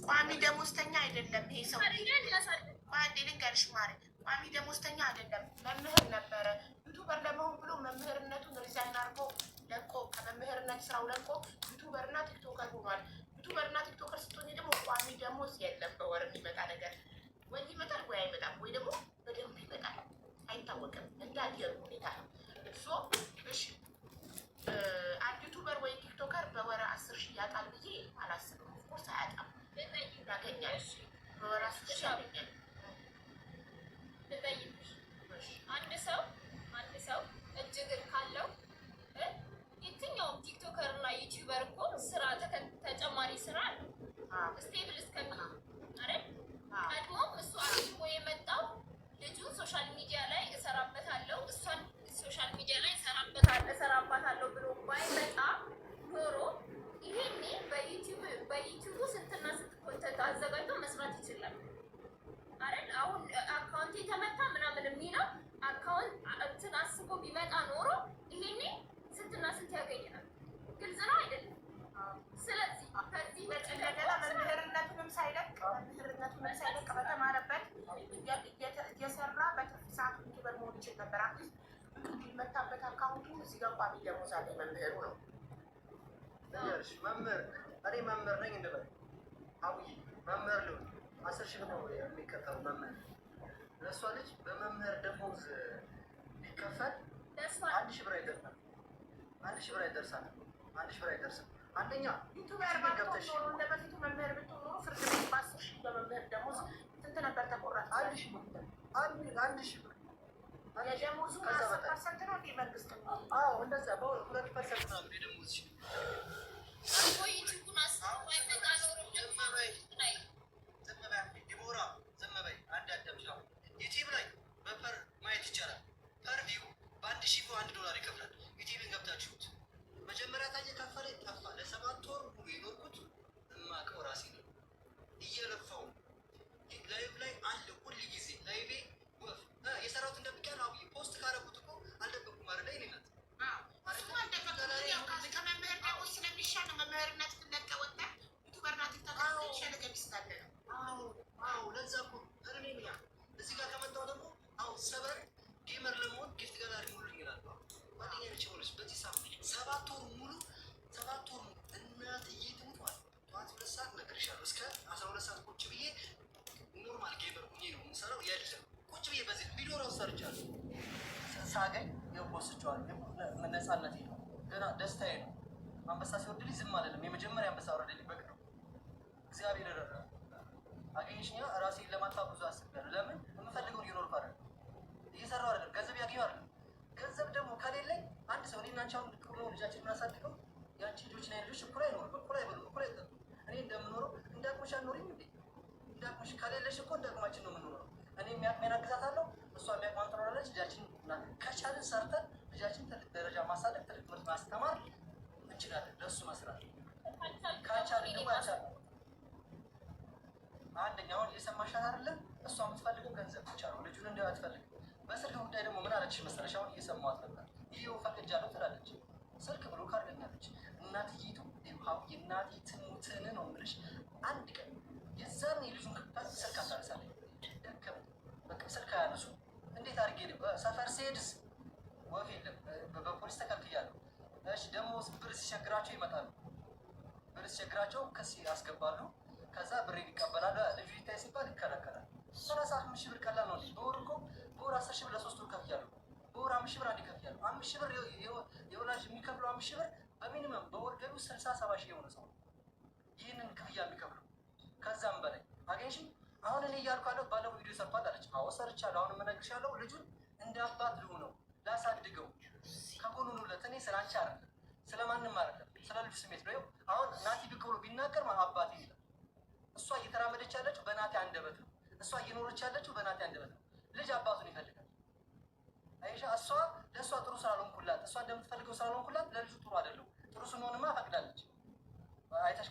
ቋሚ ደሞዝተኛ አይደለም ይሄ ሰው። አንዴ ልንገርሽ ማሬ፣ ቋሚ ደሞዝተኛ አይደለም፣ መምህር ነበረ። YouTuber ለመሆን ብሎ መምህርነቱን resign አድርጎ ለቆ፣ ከመምህርነት ስራው ለቆ YouTuber ና TikToker ሆኗል። YouTuber ና TikToker ስትሆኝ ደግሞ ቋሚ ደሞዝ የለም። በወር የሚመጣ ነገር ወይ ይመጣል ወይ አይመጣም፣ ወይ ደግሞ በደንብ ይመጣል፣ አይታወቅም። እንደ አየሩ ሁኔታ ነው። So እሺ፣ አንድ YouTuber ወይ TikToker በወር 10,000 ያጣል ብዬ አላስብም። Of course አያጣም፣ ያገኛል። በወር 10,000 ያገኛል። ልጠይቅሽ፣ አንድ ሰው እጅ እግር ካለው የትኛውም TikToker እና YouTuber እኮ ስራ፣ ተጨማሪ ስራ አለው stable እስከሚሆን አይደል? ቀድሞም እሱ አስቦ የመጣው ልጁን social media ላይ እሰራበታለሁ፣ እሷን social media ላይ እሰራባታለሁ ብሎ ባይመጣ ኖሮ ይሄኔ በዩቲዩቡ ስንትና ስንት content አዘጋጅቶ መስራት ይችላል አይደል? አሁን account የተመታ ምናምን የሚለው account እንትን አስቦ ቢመጣ ኖሮ ይሄኔ ስንትና ስንት ያገኝ ነበር። ግልጽ ነው አይደለም? ስለዚህ ከዚህ ውጭ እንደገና መምህርነቱንም ሳይለቅ በተማረበት እየሰራ በትርፍ ሰዓቱ YouTuber መሆን ይችል ነበር። At least ብዙ ቢመታበት account ኡ እዚህ ጋር ቋሚ ደሞዝ አለ፣ መምህሩ ነው። ልንገርሽ፣ መምህር፣ እኔ መምህር ነኝ እንበል፣ አቡዬ መምህር ልሁን፣ 10,000 ብር ነው የሚከፈለው መምህር። ለእሷ ልጅ በመምህር ደሞዝ ቢከፈል 1,000 ብር አይደርስም። 1,000 ብር አይደርሳትም። 1,000 ብር አይደርስም። አንደኛ YouTuber ባትሆን ኖሮ፣ እንደ በፊቱ መምህር ብትሆን ኖሮ ፍርድ ቤት በ10,000 በመምህር ደሞዝ ስንት ነበር ተቆራጭ? 1,000 ብር፣ 1,000 ብር። የደሞዙ 10% ነው እንዴ መንግስት? አዎ፣ እንደዛ በ2% ምናምን የደሞዝ። ዩቲዩቡን አስቦ ባይመጣ ኖሮ ዝም በይ፣ ዝም በይ ዲቦራ፣ ዝም በይ። አንድ አዳምጪ። ዩቲዩብ ላይ በ per ማየት ይቻላል። Per view በ1,000 view $1 ይከፍላል። ዩቲዩብን ገብታችሁት መጀመሪያ ታየ ከፈለ ጠፋ። ለ7 ወር ሙሉ የኖርኩት እማቀው ራሴ ነው። እየለፋው live ላይ አለ፣ ሁል ጊዜ live ኤ ወፍ የሰራሁት እንደብቄያለሁ። አብዬ post ካረጉት እኮ አልደበኩም አይደለ? የእኔ እናት። ከመምህር ደሞዝ ስለሚሻል ነው። መምህርነት ለቀህ ወጥተህ YouTuber ና TikToker የተሻለ ገቢ ስላለ ነው። አዎ፣ ለዛ እኮ ህልሜ ነው። እዚህ ጋር ከመጣሁ ደግሞ አሁን ሰበር gamer ለመሆን gift gallery ሙሉልኝ ይላሉ። ጓደኛ ነች ሆነች። በዚህ ሳምንት 7 ወር ሙሉ፣ 7 ወር ሙሉ እናትዬ ትሙት ማለት ነው። ጠዋት 2 ሰዓት እነግርሻለሁ እስከ 12 ሰዓት ቁጭ ብዬ normal gamer ሁኜ ነው የምሰራው። የለም፣ ቁጭ ብዬ በዚህ ቪዲዮ ራሱ ሰርቻለሁ። ሳገኝ የፖስቸዋለሁ። ነፃነቴ ነው፣ ገና ደስታዬ ነው። አንበሳ ሲወርድልኝ ዝም አልልም። የመጀመሪያ አንበሳ ወረደልኝ በቅርቡ፣ እግዚአብሔር ረዳ አገኘሽኛ። ራሴን ለማጥፋት ብዙ አስቤያለሁ። ለምን የምፈልገውን እየኖርኩ አይደለም፣ እየሰራሁ አይደለም፣ ገንዘብ ያገኘሁ አይደለም። ገንዘብ ደግሞ ከሌለኝ አንድ ሰው እኔና አንቺ አሁን ጥሩ ነው ልጃችን የምናሳድገው፣ የአንቺ ልጆች እና ልጆች እኩል አይኖርም፣ እኩል አይበሉም፣ እኩል አይጠጡም። እኔ እንደምኖረው እንዳቅምሽ አትኖሪም እንዴ? እንዳቅምሽ ከሌለሽ እኮ እንዳቅማችን ነው የምንኖረው። እኔ የሚያቅሜን አግዛታለሁ፣ እሷ የሚያቅሟን ትኖራለች። ልጃችን ከቻልን ሰርተን ልጃችን ትልቅ ደረጃ ማሳደግ፣ ትልቅ ትምህርት ማስተማር እንችላለን። ለእሱ መስራት ካልቻልን ደግሞ ያልቻለ አንደኛ አሁን እየሰማሻት አይደለ? እሷ የምትፈልገው ገንዘብ ብቻ ነው። ልጁን እንዲያው አትፈልግም። በስልክ ጉዳይ ደግሞ ምን አለችሽ መሰለሽ? አሁን እየሰማኋት ነበር። ይኸው ፈቅጃለሁ ትላለች። ስልክ block አድርገኛለች። እናትዬቱ የእናቴ ትሙትን ነው የምልሽ። አንድ ቀን የዛን የልጁን ስልክ አታነሳለኝ። ደከመኝ በቃ ስልክ አያነሱ። እንዴት አድርጌ ሰፈር ስሄድስ ወፍ የለም። በፖሊስ ተከልክያለሁ። እሺ፣ ደግሞ ብር ሲቸግራቸው ይመጣሉ። ብር ሲቸግራቸው ክስ ያስገባሉ። ከዛ ብር ይቀበላሉ። ልጁ ይታይ ሲባል ይከለከላል። 35,000 ብር ቀላል ነው። በወር እኮ በወር 10,000 ብር ለ3 ወር ከፍያለሁ። በወር 5,000 ብር አንድ ከፍያለሁ። 5,000 ብር የወላጅ የሚከፍለው 5,000 ብር በ minimum በወር ገቢው 60-70 ሺህ የሆነ ሰው ነው ይህንን ክፍያ የሚከፍለው፣ ከዛም በላይ አገኝሽ። አሁን እኔ እያልኩ ያለው ባለፈው ቪዲዮ ሰርቷል አለች። አዎ ሰርቻለሁ። አሁን የምነግርሽ ያለው ልጁን እንደ አባት ልሁነው፣ ላሳድገው፣ ከጎኑ ኑለት። እኔ ስለ አንቺ አይደለም፣ ስለማንም አይደለም፣ ስለ ልጁ ስሜት ነው። አሁን ናቲ ብቅ ብሎ ቢናገር አባቴ ይላል። እሷ እየተራመደች ያለችው በናቲ አንደበት ነው። እሷ እየኖረች ያለችው በናቲ አንደበት ነው። ልጅ አባቱን ይፈልጋል። አይሻ እሷ ለእሷ ጥሩ ስላልሆንኩላት፣ እሷ እንደምትፈልገው ስላልሆንኩላት ለልጁ ጥሩ አይደለም። ጥሩ ስንሆንማ ፈቅዳለች። አይተሽ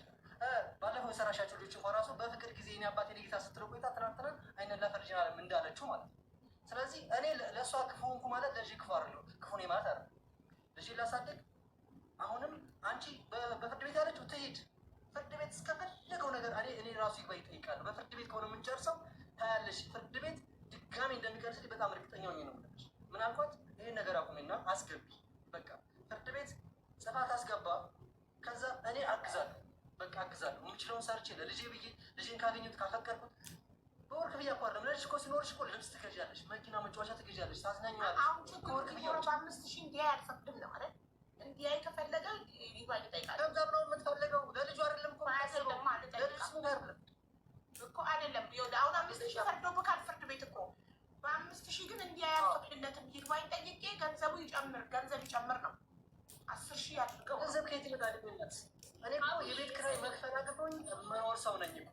ባለፈው የሰራሻቸው ልጆች እንኳን ራሱ በፍቅር ጊዜ እኔ አባቴ ለጌታ ስትለው ቆይታ ትናንትና አይነን ላፈርጅናለም እንዳለችው ማለት ነው። ስለዚህ እኔ ለእሷ ክፉ ሆንኩ ማለት ለልጅ ክፉ አይደለሁ፣ ክፉ ነኝ ማለት አይደለም። ልጅ ላሳድግ አሁንም አንቺ በፍርድ ቤት ያለችው ትሂድ፣ ፍርድ ቤት እስከፈለገው ነገር እኔ ራሱ ይግባኝ እጠይቃለሁ። በፍርድ ቤት ከሆነ የምንጨርሰው ታያለሽ። ፍርድ ቤት ድጋሜ እንደሚቀርስ በጣም እርግጠኛ ሆኜ ነው የምልሽ። ምን አልኳት? ይሄን ነገር አቁሜና አስገቢ፣ በቃ ፍርድ ቤት ጽፋት አስገባ። ከዛ እኔ አግዛለሁ፣ በቃ አግዛለሁ፣ የምችለውን ሰርቼ ለልጄ ብዬ ልጄን ካገኘሁት ካፈቀርኩት በወር ክፍያ እኮ አይደለም ለልጅ እኮ ሲኖርሽ እኮ ልብስ ትገዣለሽ፣ መኪና መጫወቻ ትገዣለሽ፣ ታዝናኛለሽ። አሁን ችግሩ ከወር ክፍያ ዲቦራ ውጭ በ5,000 እንዲያይ አልፈቅድም ነው አይደል? እንዲያይ ከፈለገ ይግባኝ ይጠይቃል። ገንዘብ ነው የምትፈልገው፣ ለልጁ አይደለም እኮ የምታስበው፣ አይደለም ለልጁ አልጠይቅም ስሜት አይደለም። እኮ አይደለም። ይኸውልህ አሁን 5,000 ፈርዶብካል ፍርድ ቤት እኮ በ5,000 ግን እንዲያይ አልፈቅድለትም። ይግባኝ ጠይቄ ገንዘቡ ይጨምር ገንዘብ ይጨምር ነው 10,000 አድርገው ነው። ገንዘብ ከየት ይመጣል? እኔ እኮ የቤት ኪራይ መክፈል አቅቶኝ የምኖር ሰው ነኝ እኮ።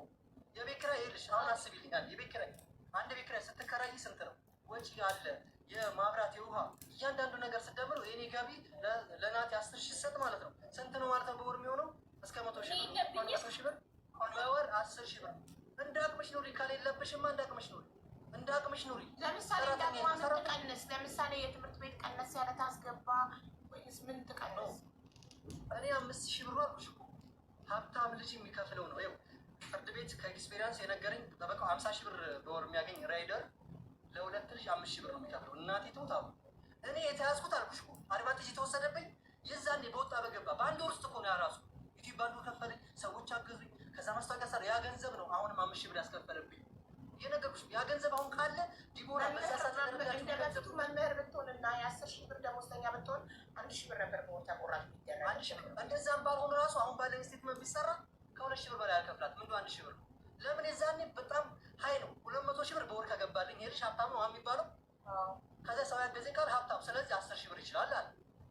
የቤት ኪራይ ይኸውልሽ፣ አሁን አስቢልኛል። የቤት ኪራይ አንድ ቤት ኪራይ ስትከራይ ስንት ነው ወጪ አለ፣ የማብራት የውሃ፣ እያንዳንዱ ነገር ስደምረው የኔ ገቢ ለናቲ 10,000 ሰጥ ማለት ነው። ስንት ነው ማለት ነው በወር የሚሆነው? እስከ 100,000 ብር የለብኝም። 100,000 ብር በወር 10,000 ብር። እንደ አቅምሽ ኑሪ፣ ከሌለብሽማ እንደ አቅምሽ ኑሪ፣ እንደ አቅምሽ ኑሪ። ለምሳሌ እንደ ሰራተኛ አቅሟ ምን ሰራተኛ ትቀንስ? ለምሳሌ የትምህርት ቤት ቀነስ ያለ ታስገባ ወይስ ምን ትቀንስ? እኔ 5,000 ብሩ አልኩሽ እኮ ሀብታም ልጅ የሚከፍለው ነው። ይኸው ፍርድ ቤት ከ experience የነገረኝ ጠበቃው 50,000 ብር በወር የሚያገኝ rider ለሁለት ልጅ 5,000 ብር ነው የሚከፍለው። እናቴ ትሙት አሁን እኔ የተያዝኩት አልኩሽ እኮ advantage የተወሰደብኝ የዛኔ በወጣ በገባ በአንድ ወር ውስጥ እኮ ነው ያራሱ ዩቲዩብ ባንዱ ከፈለኝ፣ ሰዎች አገዙኝ፣ ከዛ ማስታወቂያ ሰራ። ያ ገንዘብ ነው አሁንም 5,000 ብር ያስከፈለብኝ። እየነገርኩሽ ያ ገንዘብ አሁን ካለ ዲቦራ በዛ ሰዓት መምህር እንደ ያደረጋችሁ ገንዘብ በፊቱ መምህር ብትሆንና የ10,000 ብር ደሞዝተኛ ብትሆን 1,000 ብር ነበር በወር ተቆራጭ የሚደረግ። 1,000 ብር እንደዛም ባልሆነ ራሱ አሁን ባለኝ statement ቢሰራ ከ2,000 ብር በላይ አልከፍላትም። እንደው 1,000 ብር ነው። ለምን የዛኔ በጣም high ነው። 200,000 ብር በወር ከገባልኝ ይሄ ልጅ ሀብታም ነው የሚባለው። ከዛ ሰው ያገዘኝ ካል ሀብታም፣ ስለዚህ 10,000 ብር ይችላል አለ።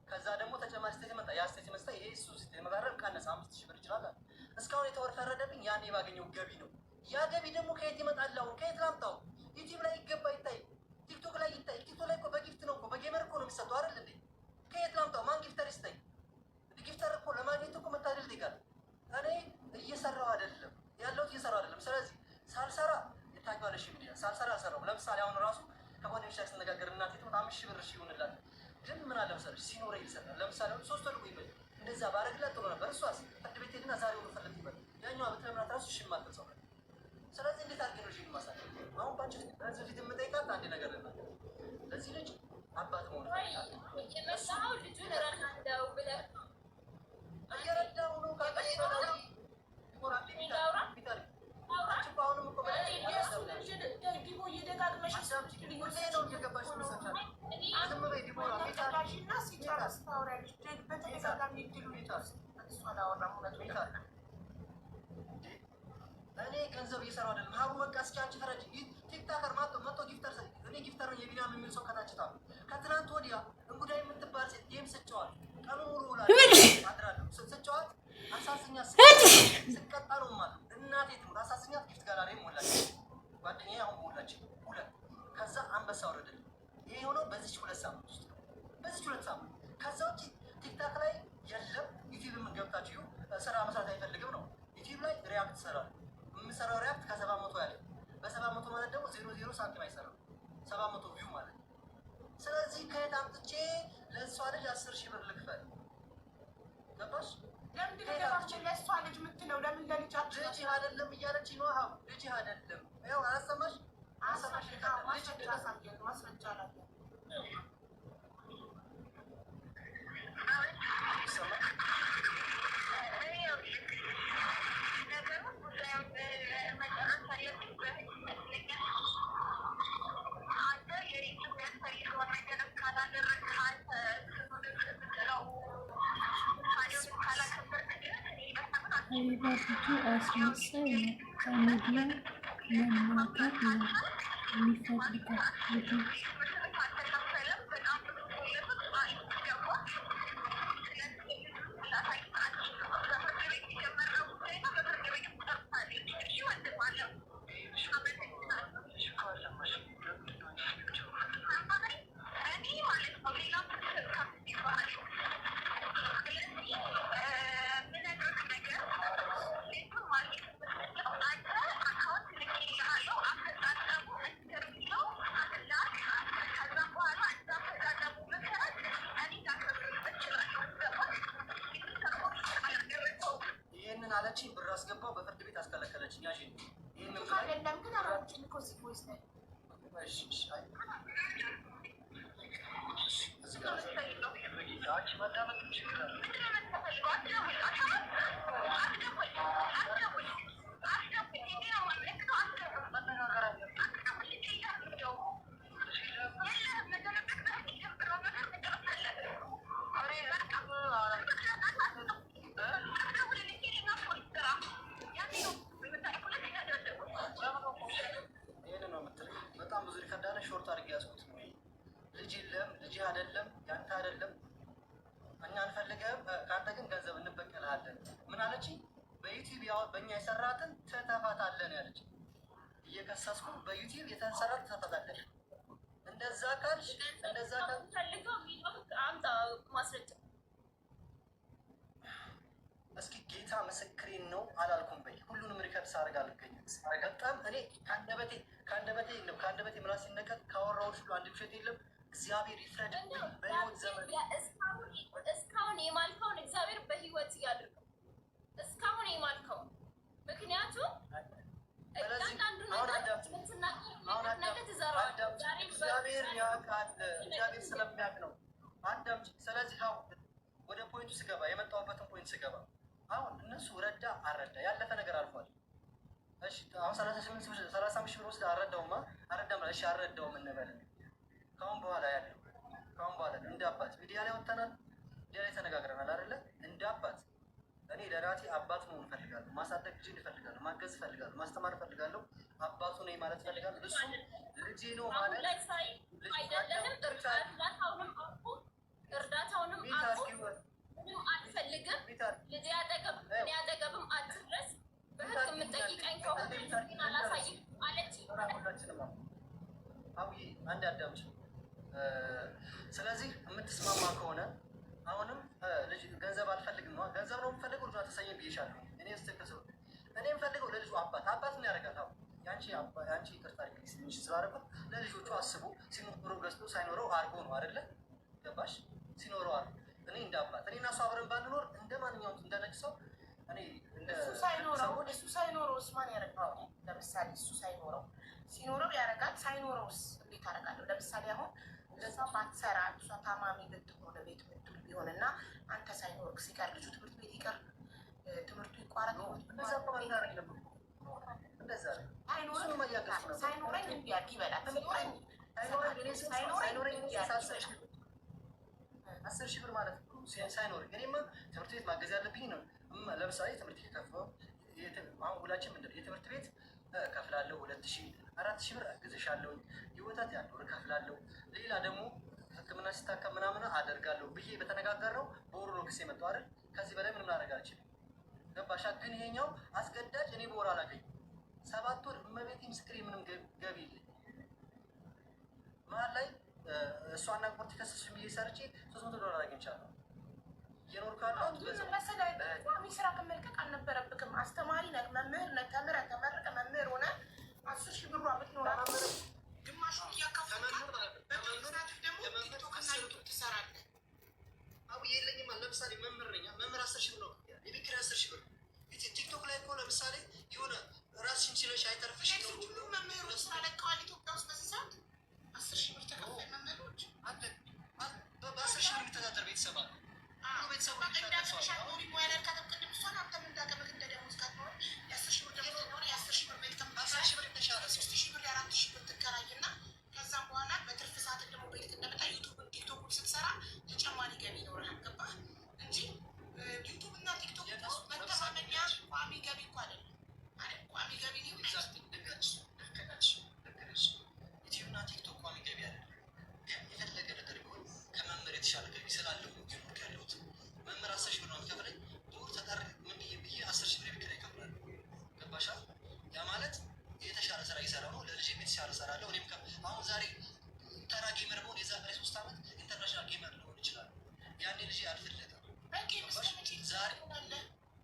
ከዛ ደግሞ ተጨማሪ statement ያ statement ይሄ እሱ statement አይደለም ቀነሰ፣ 5,000 ብር ይችላል አለ። እስካሁን የተወረፈረደብኝ ያኔ ባገኘው ገቢ ነው። ያ ገቢ ደግሞ ከየት ይመጣል? አሁን ከየት ላምጣው? ዩቲዩብ ላይ ይገባ ይታይ፣ ቲክቶክ ላይ ይታይ። ቲክቶክ ላይ እኮ በ gift ነው እኮ በ gamer እኮ ነው የሚሰጠው አይደል እንዴ? ከየት ላምጣው? ማን gifter ይስጠኝ? gifter እኮ ለማግኘት እኮ መታደል ይጠይቃል። እኔ እየሰራው አይደለም ያለሁት እየሰራው አይደለም። ስለዚህ ሳልሰራ የታውቂዋለሽ ሚዲያ ሳልሰራ አልሰራሁም። ለምሳሌ አሁን ራሱ ከጓደኞች ጋር ስነጋገር እናቴ ትሙት 5,000 ብር እሺ ይሁንላት፣ ግን ምን አለ መሰለሽ ሲኖረኝ ይሰራል። ለምሳሌ አሁን 3 ወር ይበል እንደዛ ባረግላት ጥሩ ነበር። እሷስ ፍርድ ቤት ሄድና ዛሬውኑ ፈለግ ይበል ያኛዋ ብትለምናት ራሱ እሺ የማትል ሰው ናት። ስለዚህ እንዴት አድርጌ ነው ልጄን የማሳድገው? አሁን ባንቺ በዚህ ፊት የምጠይቃት አንድ ነገር ልናገር፣ ለዚህ ልጅ አባት መሆን ወይ እፈልጋለሁ። የመጣኸው ልጁን እረዳለሁ ብለህ ነው። እየረዳሁ ነው ካቀኝ ላውራ? አንቺ እኮ አሁንም እኮ የእሱ ልጅ ዲቦ እየደጋግመሽ ሁሌ ነው እየገባሽ የምትሰጫት። እኔ ዝም በይ ዲቦራ። ተቀዳሽና ሲጨርስ ታወሪያለሽ። በተደጋጋሚ እድሉ እሱ አላወራም እውነቱን ለመናገር። እኔ ገንዘብ እየሰራሁ አይደለም። ሀቡ በቃ እስኪ አንቺ ፈረጅ። TikToker መጥቶ መጥቶ gifter እኔ gifter ነው የቢናም የሚል ሰው ከታች ጣሉ። ከትናንት ወዲያ እንጉዳይ የምትባል ሴት game ስጨዋት ቀኑ ሙሉ ውላለሁ አድራለሁ ስጨዋት አሳዝኛት ስቀጣ ነው ማለት እናቴ ትሙት አሳዝኛት gift gallery ሞላች። ጓደኛዬ አሁን ሞላች ሁለት። ከዛ አንበሳ ወረደልኝ። ይሄ የሆነው በዚች 2 ሳምንት ውስጥ ነው። በዚች 2 ሳምንት። ከዛ ውጭ ቲክታክ ላይ የለም። ዩቲዩብ ገብታችሁ ስራ መስራት አይፈልግም ነው። ዩቲዩብ ላይ react እሰራለሁ። የምሰራው react ከ700 ያለ በ700 ማለት ደግሞ 00 ሳንቲም አይሰራም። 700 view ማለት ነው። ስለዚህ ከየት አምጥቼ ለእሷ ልጅ 10,000 ብር ልክፈል? ገባሽ? ለምንድን ነው ደጋግመሽ ለእሷ ልጅ የምትለው? ለምን ለልጃችን ልጅ አይደለም እያለች ነው። አዎ ልጅ አይደለም። ያው አላሰማሽ አሰማሽ ልጅ ማስረጃ አሳየን፣ ማስረጃ አላየን። ይሰማል። ነገሩን ጉዳዩን መጨረስ አለብኝ በህግ ይመስለኛል። አንተ የሪቱ የሚያስፈልገውን ነገር እስካላደረግህ አንተ የምትለው ውሳኔውን እስካላከበርክ ድረስ እኔ መታመን አልችልም። ሀቢባ ብዙ አስመሳይ ነው። በሚዲያ መናገር ነው የሚፈልገው ልጁ። ምንም አልተከፈለም። በጣም ብዙ ፖለቶች አሉ። ገባ? ስለዚህ ላሳይህ አልችልም። በፍርድ ቤት የጀመርነው ጉዳይ ነው። በፍርድ ቤት ጨርሳለች። እሺ ወንድም አለው። አመሰግናለሁ። እኔ ማለት ነው ሌላ ከፍ ይባላል። ስለዚህ የምነግርህ ነገር ልጁን ማግኘት የምትችለው አንተ account ልኬልሃለሁ። አፈጻጸሙ እንደሚለው ላክ። እሺ፣ እሺ፣ አይ እሺ፣ እዚህ ጋር አንቺ ማዳመጥ ችግር አለ። ምንድን ነው የምትፈልገው? አትደውል፣ አትሰማም? አትደውል፣ አትደውል፣ አትደውል። እንዲህ ነው የማመለክተው። አትደውል፣ መነጋገር አለብን። አትደውል። ልጅ የለህም፣ እንደውም የለህም። መደነቀቅ በህግ የጀመረው ነገር መጨረስ አለብህ። እኔ አትደውልልኝ። ሄደና ፖሊስ ጥራ። ያኔ ነው የምታውቀው። ሁለተኛ አትደውል። ይሄን ነው የምትለኝ። በጣም ብዙ record አለ። Short አድርጌ ያዝኩት ነው። ልጅ የለም፣ ልጅ አይደለም፣ ያንተ አይደለም፣ እኛ አንፈልግህም፣ ከአንተ ግን ገንዘብ እንበቀልሃለን። ምን አለችኝ? በ YouTube ያው በእኛ የሰራትን ትተፋታለህ ያለች። እየከሰስኩ በ YouTube የተሰራት ትተፋታለህ። እንደዛ ካልሽ ፈልገው የሚለውን አምጣ ማስረጃ። እስኪ ጌታ ምስክሬን ነው አላልኩም በይ። ሁሉንም record ሳደርግ አልገኝም። በጣም እኔ ከአንደበቴ ምላስ ሲነቀል ካወራሁት ሁሉ አንድ ውሸት የለም። እግዚአብሔር ይፍረድብኝ በህይወት ዘመን። እስካሁን የማልከውን እግዚአብሔር በህይወት ያድርገው። እስካሁን የማልከውን፣ ምክንያቱም እያንዳንዱ ነገር የምትናገረው ነገር ነገ ትዘራዋለህ። እግዚአብሔር ያውቃል። እግዚአብሔር ስለሚያውቅ ነው። አዳምጪ። ስለዚህ አሁን ወደ point ኡ ስገባ፣ የመጣሁበትን point ስገባ፣ አሁን እነሱ ረዳ አልረዳ ያለፈ ነገር አልፏል። እሺ፣ አሁን 38፣ 35 ሺህ ብር ወስድ አልረዳውማ አልረዳም። እሺ፣ አልረዳውም እንበል። ከአሁን በኋላ ያለው፣ ከአሁን በኋላ እንደ አባት ሚዲያ ላይ ወጥተናል፣ ሚዲያ ላይ ተነጋግረናል አይደለ? እንደ አባት እኔ ለናቲ አባት መሆን እፈልጋለሁ። ማሳደግ ልጄን እፈልጋለሁ። ማገዝ እፈልጋለሁ። ማስተማር እፈልጋለሁ። አባቱ ነኝ ማለት እፈልጋለሁ። እሱም ልጄ ነው አሁን ማለት ላይ ሳይ አይደለህም። እርዳታውንም አቁም፣ እርዳታውንም አቁም። ምንም አልፈልግም። ልጄ አጠገብ እኔ አጠገብም አትድረስ። በህግ የምጠይቀኝ ከሆነ ግን አላሳይም አለች። ሁላችንም አውዬ አንድ አዳምጪ። ስለዚህ የምትስማማ ከሆነ አሁንም ልጅ ገንዘብ አልፈልግም ነው፣ ገንዘብ ነው የምፈልገው። ልጇ ተሰኘ ብዬሻለሁ። እኔ ስትከሰው እኔ የምፈልገው ለልጁ አባት አባት ምን ያደርጋል? አሁን ያንቺ ያንቺ ይቅርታ አድርጊልኝ ትንሽ ስላደረኩት፣ ለልጆቹ አስቦ ሲኖረው ገዝቶ ሳይኖረው አድርጎ ነው አይደለ? ገባሽ? ሲኖረው አድርጎ እኔ እንደ አባት እኔ እና እሱ አብረን ባንኖር እንደ ማንኛውም እንደ ነጭ ሰው እኔ እንደ እሱ ሳይኖረው ሰዎች እሱ ሳይኖረውስ ማን ያደርገዋል? ለምሳሌ እሱ ሳይኖረው፣ ሲኖረው ያደርጋል። ሳይኖረውስ እንዴት አደርጋለሁ? ለምሳሌ አሁን እሷ ባትሰራ፣ እሷ ታማሚ ብትሆን፣ ቤት ምትውል ቢሆን እና አንተ ሳይኖርክ ሲቀር ልጁ ትምህርት ቤት ይቀር፣ ትምህርቱ ይቋረጥ። እንደዛ እኮ ማድረግ የለብንም። እንደዛ ነው። እሱንማ እያገዝኩ ነበር። ሳይኖረኝ እንዲያርግ ይበላል። ሲኖረኝ ሳይኖረኝ እኔ 10,000 ብር ማለት ነው። ሳይኖረኝ እኔማ ትምህርት ቤት ማገዝ ያለብኝ ነው። ለምሳሌ ትምህርት ከከፍለው አሁን ሁላችን ምንድን ነው የትምህርት ቤት እከፍላለሁ፣ 2,000፣ 4,000 ብር አግዝሻለሁ፣ የወተት ያለው እከፍላለሁ፣ ሌላ ደግሞ ሕክምና ሲታከም ምናምን አደርጋለሁ ብዬ በተነጋገርነው በወሩ ነው ክስ የመጣው አይደል? ከዚህ በላይ ምንም ላደርግ አልችልም። ገባሻ? ግን ይሄኛው አስገዳጅ እኔ በወር አላገኝም። 7 ወር እመቤቴ ምስክሬ ምንም ገቢ የለኝም። መሀል ላይ እሷና court ከሰሱኝ ብዬ ሰርቼ $300 አግኝቻለሁ። እየኖርኩ ያለሁት በዛ መሰለህ ቋሚ ስራ ከመልቀቅ አልነበረብክም። አስተማሪ ነህ፣ መምህር ነህ፣ ተምረህ ተመርቀህ መምህር ሆነህ 10,000 ብሯ ብትኖራት ግማሹን እያካፈልካት በትርፍ ሰዓትህ ደግሞ TikTok እና YouTube ትሰራለህ። አቡ የለኝም። ለምሳሌ መምህር ነኝ። መምህር 10,000 ብር ነው፣ የቤት ኪራይ 10,000 ብር። TikTok ላይ እኮ ለምሳሌ የሆነ ራስሽን ችለሽ አይተርፍሽ። ስለዚህ ሁሉም መምህሮች ስራ ለቀዋል ኢትዮጵያ ውስጥ በዚህ ሰዓት፣ 10,000 ብር ተከፋይ መምህሮች። አለ። በ10,000 ብር የሚተዳደር ቤተሰብ አለ። ሁሉ ቤተሰቡ የሚተዳደር ሰው እንዳቅምሽ አለ። አትኖሪም ወይ አላልካትም? ቅድም እሷን አንተም እንዳቅምህ እንደ ደሞዝ ካትኖር የ10,000 ብር ደሞዝ ሆነ የ10,000 ብር ቤት 10,000 ብር የተሻለ ሰው 3,000 ብር፣ የ4,000 ብር ትከራይና ከዛም በኋላ በትርፍ ሰዓት ደግሞ ቤት እንደመጣ YouTube ን TikTok ን ስትሰራ ተጨማሪ ገቢ ይኖርሃል። ገባህ? እንጂ YouTube እና TikTok እኮ መተማመኛ ቋሚ ገቢ እኮ አይደለም አይደል? ቋሚ ገቢ ሊሆን አይችልም። ልክ ነሽ፣ ልክ ነሽ፣ ልክ ነሽ። YouTube እና TikTok ቋሚ ገቢ አይደለም፣ ግን የፈለገ ነገር ቢሆን ከመምህር የተሻለ ገቢ ስላለው ነው እየኖርኩ ያለሁት። መምህር 10,000 ብር ነው የሚከፍለኝ በወር። ተጠር ምን ብዬ ብዬ 10,000 ብር የቤት ኪራይ እከፍላለሁ። ገባሻ? ያ ማለት የተሻለ ስራ እየሰራሁ ነው። ለልጄም የተሻለ እሰራለሁ። እኔም አሁን ዛሬ ተራ gamer ብሆን የዛሬ 3 ዓመት international gamer ልሆን እችላለሁ። ያኔ ልጄ ያልፍለታል። በ game እስከ መቼ ዛሬ ትሆናለህ?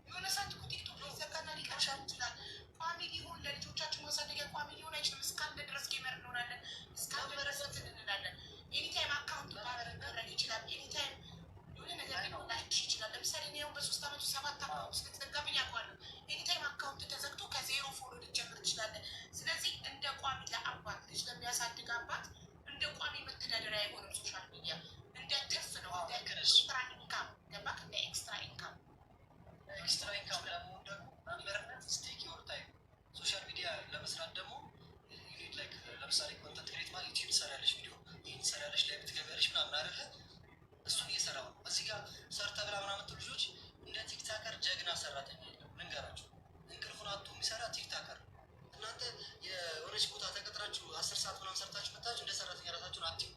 የሆነ ሰዓት እኮ TikTok ሊዘጋና ሊቀርሻ ይችላል። ቋሚ ሊሆን ለልጆቻችን ማሳደጊያ ቋሚ ሊሆን አይችልም። እስካለ ድረስ gamer እንሆናለን። እስካለ ድረስ እንትን እንላለን። Anytime account ban ሊደረግ ይችላል። Anytime የሆነ ነገር ሊበላሽ ይችላል። ለምሳሌ እኔ አሁን በ3 ዓመቱ ሰባት account ስለተዘጋብኝ አውቀዋለሁ። Anytime account ተዘግቶ ከዜሮ follow ልትጀምር ትችላለህ። ስለዚህ እንደ ቋሚ ለአባት ልጅ ለሚያሳድግ አባት 10 ሰዓት ምናምን ሰርታችሁ መታችሁ እንደ ሰራተኛ ራሳችሁን አትዩ።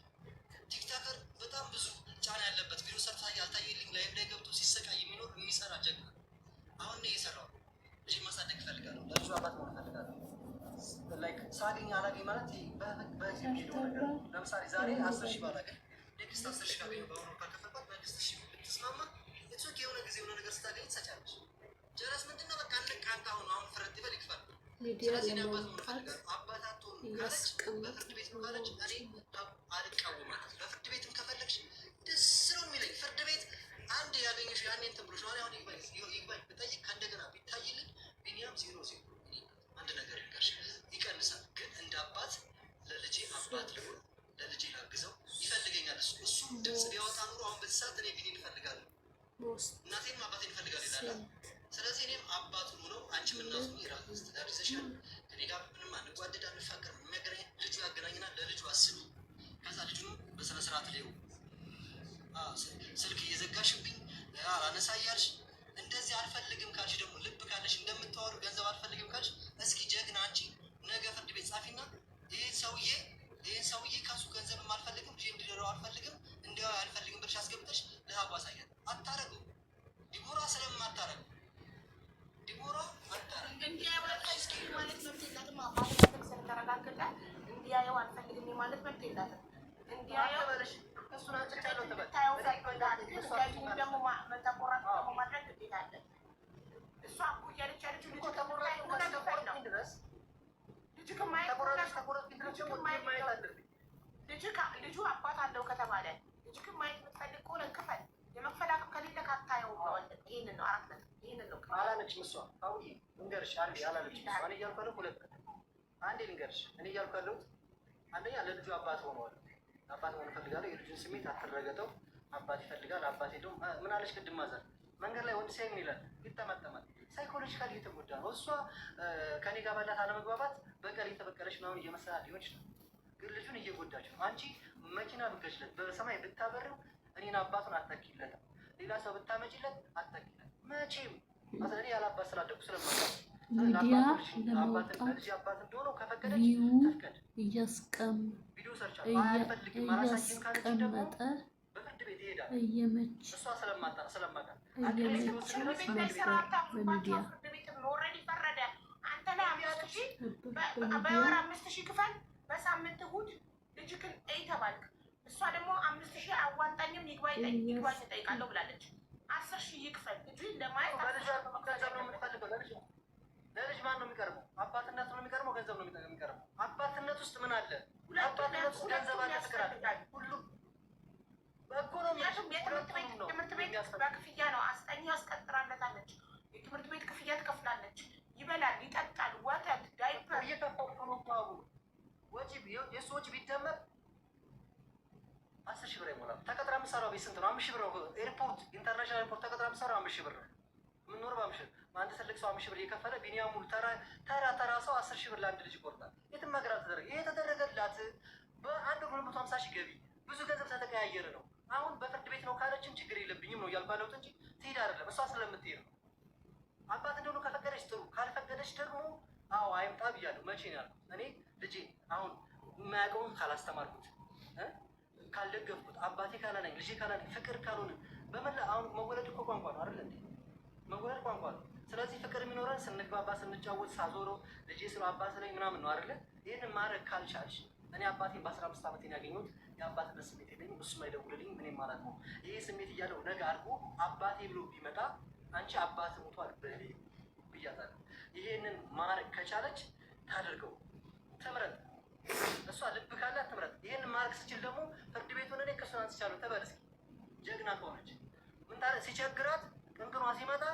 TikToker በጣም ብዙ ጫና ያለበት፣ ቪዲዮ ሰርታ ያልታየልኝ live ላይ ገብቶ ሲሰቃይ የሚኖር የሚሰራ ጀግና። አሁን እኔ እየሰራሁ ነው። ልጅ ማሳደግ እፈልጋለሁ። ለልጁ አባት መሆን እፈልጋለሁ። Like ሳገኝ አላገኝ ማለት ይሄ በህግ የሚሄደው ነገር ነው። ለምሳሌ ዛሬ 10,000 ባላገኝ next 10,000 ካገኘሁ በአሁኑ ካልከፈልኳት next ሺህ ብትስማማ it's okay። የሆነ ጊዜ የሆነ ነገር ስታገኝ ትሰጫለሽ። ጀረስ ምንድነው? በቃ እንቃ አንተ አሁን አሁን ፍረድ ይበል ይክፈል። ሚዲያ ስለዚህ እኔ አባት መሆን ለማውጣት እፈልጋለሁ። አባት አትሆኑም ካለች እያስቀመጥ በፍርድ ቤት ነው ካለች እኔ አልቃወማትም። በፍርድ ቤትም ከፈለግሽ ደስ ነው የሚለኝ። ፍርድ ቤት አንድ ያገኘሽ ያኔ እንትን ብሎሽ አሁን ይግባኝ ይግባኝ ብጠይቅ ከእንደገና ቢታይልኝ ቢኒያም ዜሮ ዜሮ። አንድ ነገር ይንገርሽ ይቀንሳል። ግን እንደ አባት ለልጄ አባት ልሁን፣ ለልጄ ላግዘው ይፈልገኛል። እሱ ድምፅ ቢያወጣ ኑሮ አሁን በዚህ ሰዓት እኔ ቢኒን እፈልጋለሁ፣ ሞስት እናቴም አባቴን እፈልጋለሁ ይላል። ስንት ስለዚህ እኔም አባቱን ሆነው አንቺም እናቱን የራስ ትዳር ይዘሻል። ከኔ ጋር ምንም አንጓደድ አንፋቀር። የሚያገናኝ ልጁ ያገናኝናል። ለልጁ አስቢ። ከዛ ልጁን በስነ ስርዓት ሊው ስልክ እየዘጋሽብኝ አላነሳ እያልሽ እንደዚህ አልፈልግም ካልሽ ደግሞ ልብ ካለሽ እንደምታወሩ ገንዘብ አልፈልግም ካልሽ እስኪ ጀግና አንቺ ነገ ፍርድ ቤት ጻፊና ይህን ሰውዬ ከሱ ገንዘብም አልፈልግም፣ ልጄ እንዲኖረው አልፈልግም፣ እንዲያው አልፈልግም ብለሽ አስገብተሽ ለሀቡ አሳያት። አታረገው። ዲቦራ ስለማታረገው ዲቦራ አታረገው። እንዲያየው አልፈልግም ማለት መብት የላትም። አባትነት ስለተረጋገጠ እንዲያየው አልፈልግም የማለት መብት የላትም። እንዲያየው ትበልሽ እሱን አንጥቻለሁ ትበል። እንድታየው ፈቅዳል። ግን ገቢውን ደግሞ ተቆራጭ ደግሞ ማድረግ ግዴታ አለ። እሷ እኮ እያለች ያለችው ልጅ ተቆራጭ ከሆነ ክፈል ነው። ድረስ ልጅ ማየት ተቆራጭ ተቆራጭ ድረስ ማየት አለብኝ። ልጁ አባት አለው ከተባለ ልጅክን ማየት የምትፈልግ ከሆነ ክፈል። የመክፈል አቅም ከሌለ ካታየው ነው። ይሄንን ነው አራት ነጥብ። ይሄንን ነው። አላለችም እሷ። አውዬ ልንገርሽ አንዴ አላለችም እሷ። እኔ እያልኩ ያለሁት ሁለት አንዴ ልንገርሽ። እኔ እያልኩ ያለሁት አንደኛ ለልጁ አባት ሆነዋል። አባት መሆን እፈልጋለሁ። የልጁን ስሜት አትረገጠው። አባት ይፈልጋል። አባት የለውም። ምን አለች ቅድም mother መንገድ ላይ ወንድ ሲያይ ምን ይላል? ይጠመጠማል። Psychological እየተጎዳ ነው። እሷ ከኔ ጋር ባላት አለመግባባት በቀል እየተበቀለች ምናምን እየመሰላት ሊሆን ይችላል። ግን ልጁን እየጎዳች ነው። አንቺ መኪና ብትገዥለት በሰማይ ብታበሪው እኔን አባቱን አታኪለትም። ሌላ ሰው ብታመጪለት አታኪለት መቼም። እኔ ያለ አባት ስላደኩ ስለማውቅ ሚዲያ ለማውጣት ለልጅ አባት እንደሆነው ከፈቀደች view ትፍቀድ። ቪዲዮ ሰርቻለሁ አልፈልግም አላሳይም ካለች ደግሞ እያስቀመጠ በፍርድ ቤት ይሄዳል። እየመች እሷ ስለማጣ ስለማውቃት እየመች ፍርድ ቤት ላይ ስራ ነበር አታብዙባቸው። በሚዲያ ፍርድ ቤት already ፈረደ። አንተ ላይ 5,000 ነበር በሚዲያ። በወር 5,000 ክፈል፣ በሳምንት እሑድ ልጅክን እይ ተባልክ። እሷ ደግሞ 5,000 አዋጣኝም ይግባኝ እጠይቃለሁ ብላለች። 10,000 ይክፈል ልጁን ለማየት 10,000 መክፈል ገንዘብ ነው አለበት። የምትፈልገው። ለልጅ ማን ነው የሚቀርበው? አባትነት ነው የሚቀርበው? ገንዘብ ነው የሚቀርበው? አባትነት ውስጥ ምን አለ? አባትነት ውስጥ ገንዘብ ሁለቱም አለ፣ ፍቅር አለ። ያስፈልጋል። ሁሉም በእኮ ነው የምልሽ። ምክንያቱም የትምህርት ቤት ሁለቱም ነው ትምህርት ቤት የሚያስፈልገው። በክፍያ ነው። አስጠኚ ያስቀጥራለታለች። የትምህርት ቤት ክፍያ ትከፍላለች። ይበላል፣ ይጠጣል፣ ወተት፣ ዳይፐር። እየከፈልኩ ነው እኮ አቡ። ወጪ የእሱ ወጪ ቢደመር 10,000 ብር አይሞላም። ተቀጥራ የምትሰራው ቤት ስንት ነው? 5,000 ብር ነው። Airport international airport ተቀጥራ የምትሰራው 5,000 ብር ነው። የምንኖረው በ5,000። አንድ ትልቅ ሰው 5,000 ብር እየከፈለ ቢኒያም ሙሉ ተራ ተራ ተራ ሰው 10,000 ብር ለአንድ ልጅ ይቆርጣል። የትም ሀገር አልተደረገ። ይሄ የተደረገላት በአንድ ወር 250,000 ገቢ ብዙ ገንዘብ ስለተቀያየረ ነው። አሁን በፍርድ ቤት ነው ካለችም ችግር የለብኝም ነው እያልኩ ያለሁት እንጂ ትሄድ አይደለም። እሷ ስለምትሄድ ነው። አባት እንደሆኑ ከፈቀደች ጥሩ፣ ካልፈቀደች ደግሞ አዎ አይምጣ ብያለሁ። መቼ ነው ያልኩት? እኔ ልጄ አሁን የማያውቀውን ካላስተማርኩት ካልደገፍኩት፣ አባቴ ካላለኝ፣ ልጄ ካላለኝ፣ ፍቅር ካልሆነ በመላ አሁን መወለድ እኮ ቋንቋ ነው አይደል እንዴ? መወለድ ቋንቋ ነው። ስለዚህ ፍቅር የሚኖረን ስንግባባ፣ ስንጫወት፣ ሳዞረው ልጄ ስለ አባት ስለኝ ምናምን ነው አይደለ? ይህንን ማድረግ ካልቻልሽ እኔ አባቴን በ15 ዓመቴን ያገኘሁት የአባትነት ስሜት የለኝም። እሱም አይደውልልኝም እኔም አላውቀውም። ይህ ስሜት እያለው ነገ አድጎ አባቴ ብሎ ቢመጣ አንቺ አባት ሞቷል በል ብያታለሁ። ይሄንን ማድረግ ከቻለች ታደርገው፣ ትምረጥ። እሷ ልብ ካላት ትምረጥ። ይሄንን ማድረግ ስችል ደግሞ ፍርድ ቤቱን እኔ ክሱን አንስቻለሁ ትበል እስኪ። ጀግና ከሆነች ምን ታረ ሲቸግራት ቅንቅኗ ሲመጣ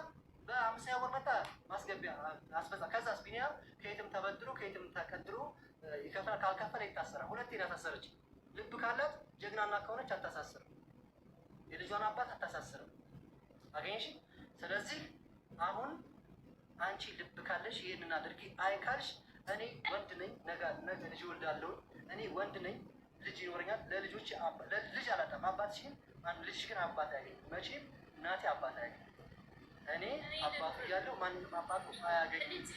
በአምስተኛ ወር መጣ ማስገቢያ አስፈጻ። ከዛስ ቢኒያም ከየትም ተበድሮ ከየትም ተቀድሮ ይከፍላል። ካልከፈለ ይታሰራል። ሁለቴ ነው ያሳሰረች። ልብ ካላት ጀግናና ከሆነች አታሳስርም። የልጇን አባት አታሳስርም። አገኘሽ? ስለዚህ አሁን አንቺ ልብ ካለሽ ይህንን አድርጊ። አይ ካልሽ እኔ ወንድ ነኝ፣ ነገ ነገ ልጅ እወልዳለሁ። እኔ ወንድ ነኝ፣ ልጅ ይኖረኛል። ለልጆች ልጅ አላጣም። አባትሽን ልጅሽ ግን አባት አያገኝም። መቼም እናቴ አባት አያገኝም። እኔ አባቱ እያለሁ ማንም አባቱ አያገኝም። ልጄ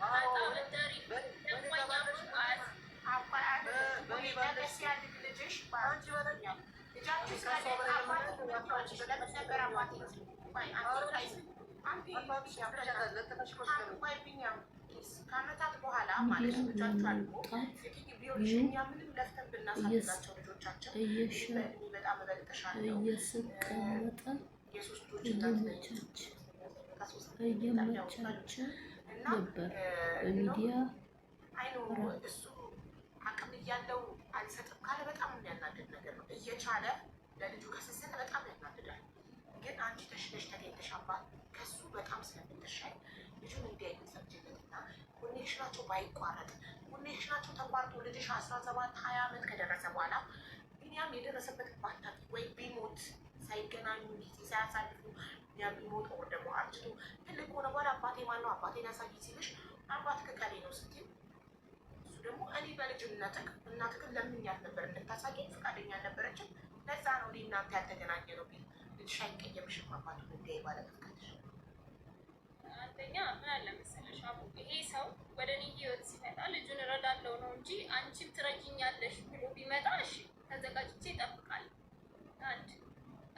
አጣ አበዳሪ ለማኝ አባት በእኔ ባለሽ ሲያድግ ልጅሽ አንቺ በላይ ልጃችሁ ከእሷ በላይ አባት ለምን ነበር አባቴ? ቆይ አንዴ አባትሽ አፍቅረሻታል። ለጥፈሽ እኮ ስትገቢ ቆይ ቢኒያም ከዓመታት በኋላ ማለት ነው ልጃችሁ አድጎ ለመውጣት ቢሆንሽ እኛ ምንም ለፍተን ብናሳድጋቸው ልጆቻችን በእድሜ በጣም እበልጥሻለሁ እየሰቀመጠ የሶስት ልጆች እናት ነኝ። እየመቻቸ ከሶስት እየመቻቸ እና ነበር። በሚዲያ አይኖ እሱ አቅም እያለው አልሰጥም ካለ በጣም የሚያናድድ ነገር ነው። እየቻለ ለልጁ ከሰሰተ በጣም ያናድዳል። ግን አንቺ ተሽለሽ ተገኝተሽ አባት ከሱ በጣም ስለምትሻይ ልጁን እንዲያይ ብትፈቅጂለትና connection ኣቸው ባይቋረጥ፣ connection ኣቸው ተቋርጦ ልጅሽ 17 20 ዓመት ከደረሰ በኋላ ቢኒያም የደረሰበት ባታቂ ወይ ቢሞት፣ ሳይገናኙ ጊዜ ሳያሳልፉ ቢኒያም ቢሞት or ደግሞ አርጅቶ ትልቅ ሆነ በኋላ አባቴ ማነው አባቴን ያሳይ ሲልሽ አባት ከከሌ ነው ስትይ እሱ ደግሞ እኔ በልጅነትህ እናትህን ለምኛት ነበር እንድታሳየኝ ፈቃደኛ አልነበረችም። ለዛ ነው እኔ እናንተ ያልተገናኘ ነው ቢል ልጅሽ አይቀየምሽም? አባቱን እንዲያይ ባለመፍቀድሽ። አንደኛ ምን አለ መሰለሽ አቡ፣ ይሄ ሰው ወደ እኔ ህይወት ሲመጣ ልጁን እረዳለሁ ነው እንጂ አንቺም ትረጂኛለሽ ብሎ ቢመጣ እሺ ተዘጋጅቼ እጠብቃለሁ። አንድ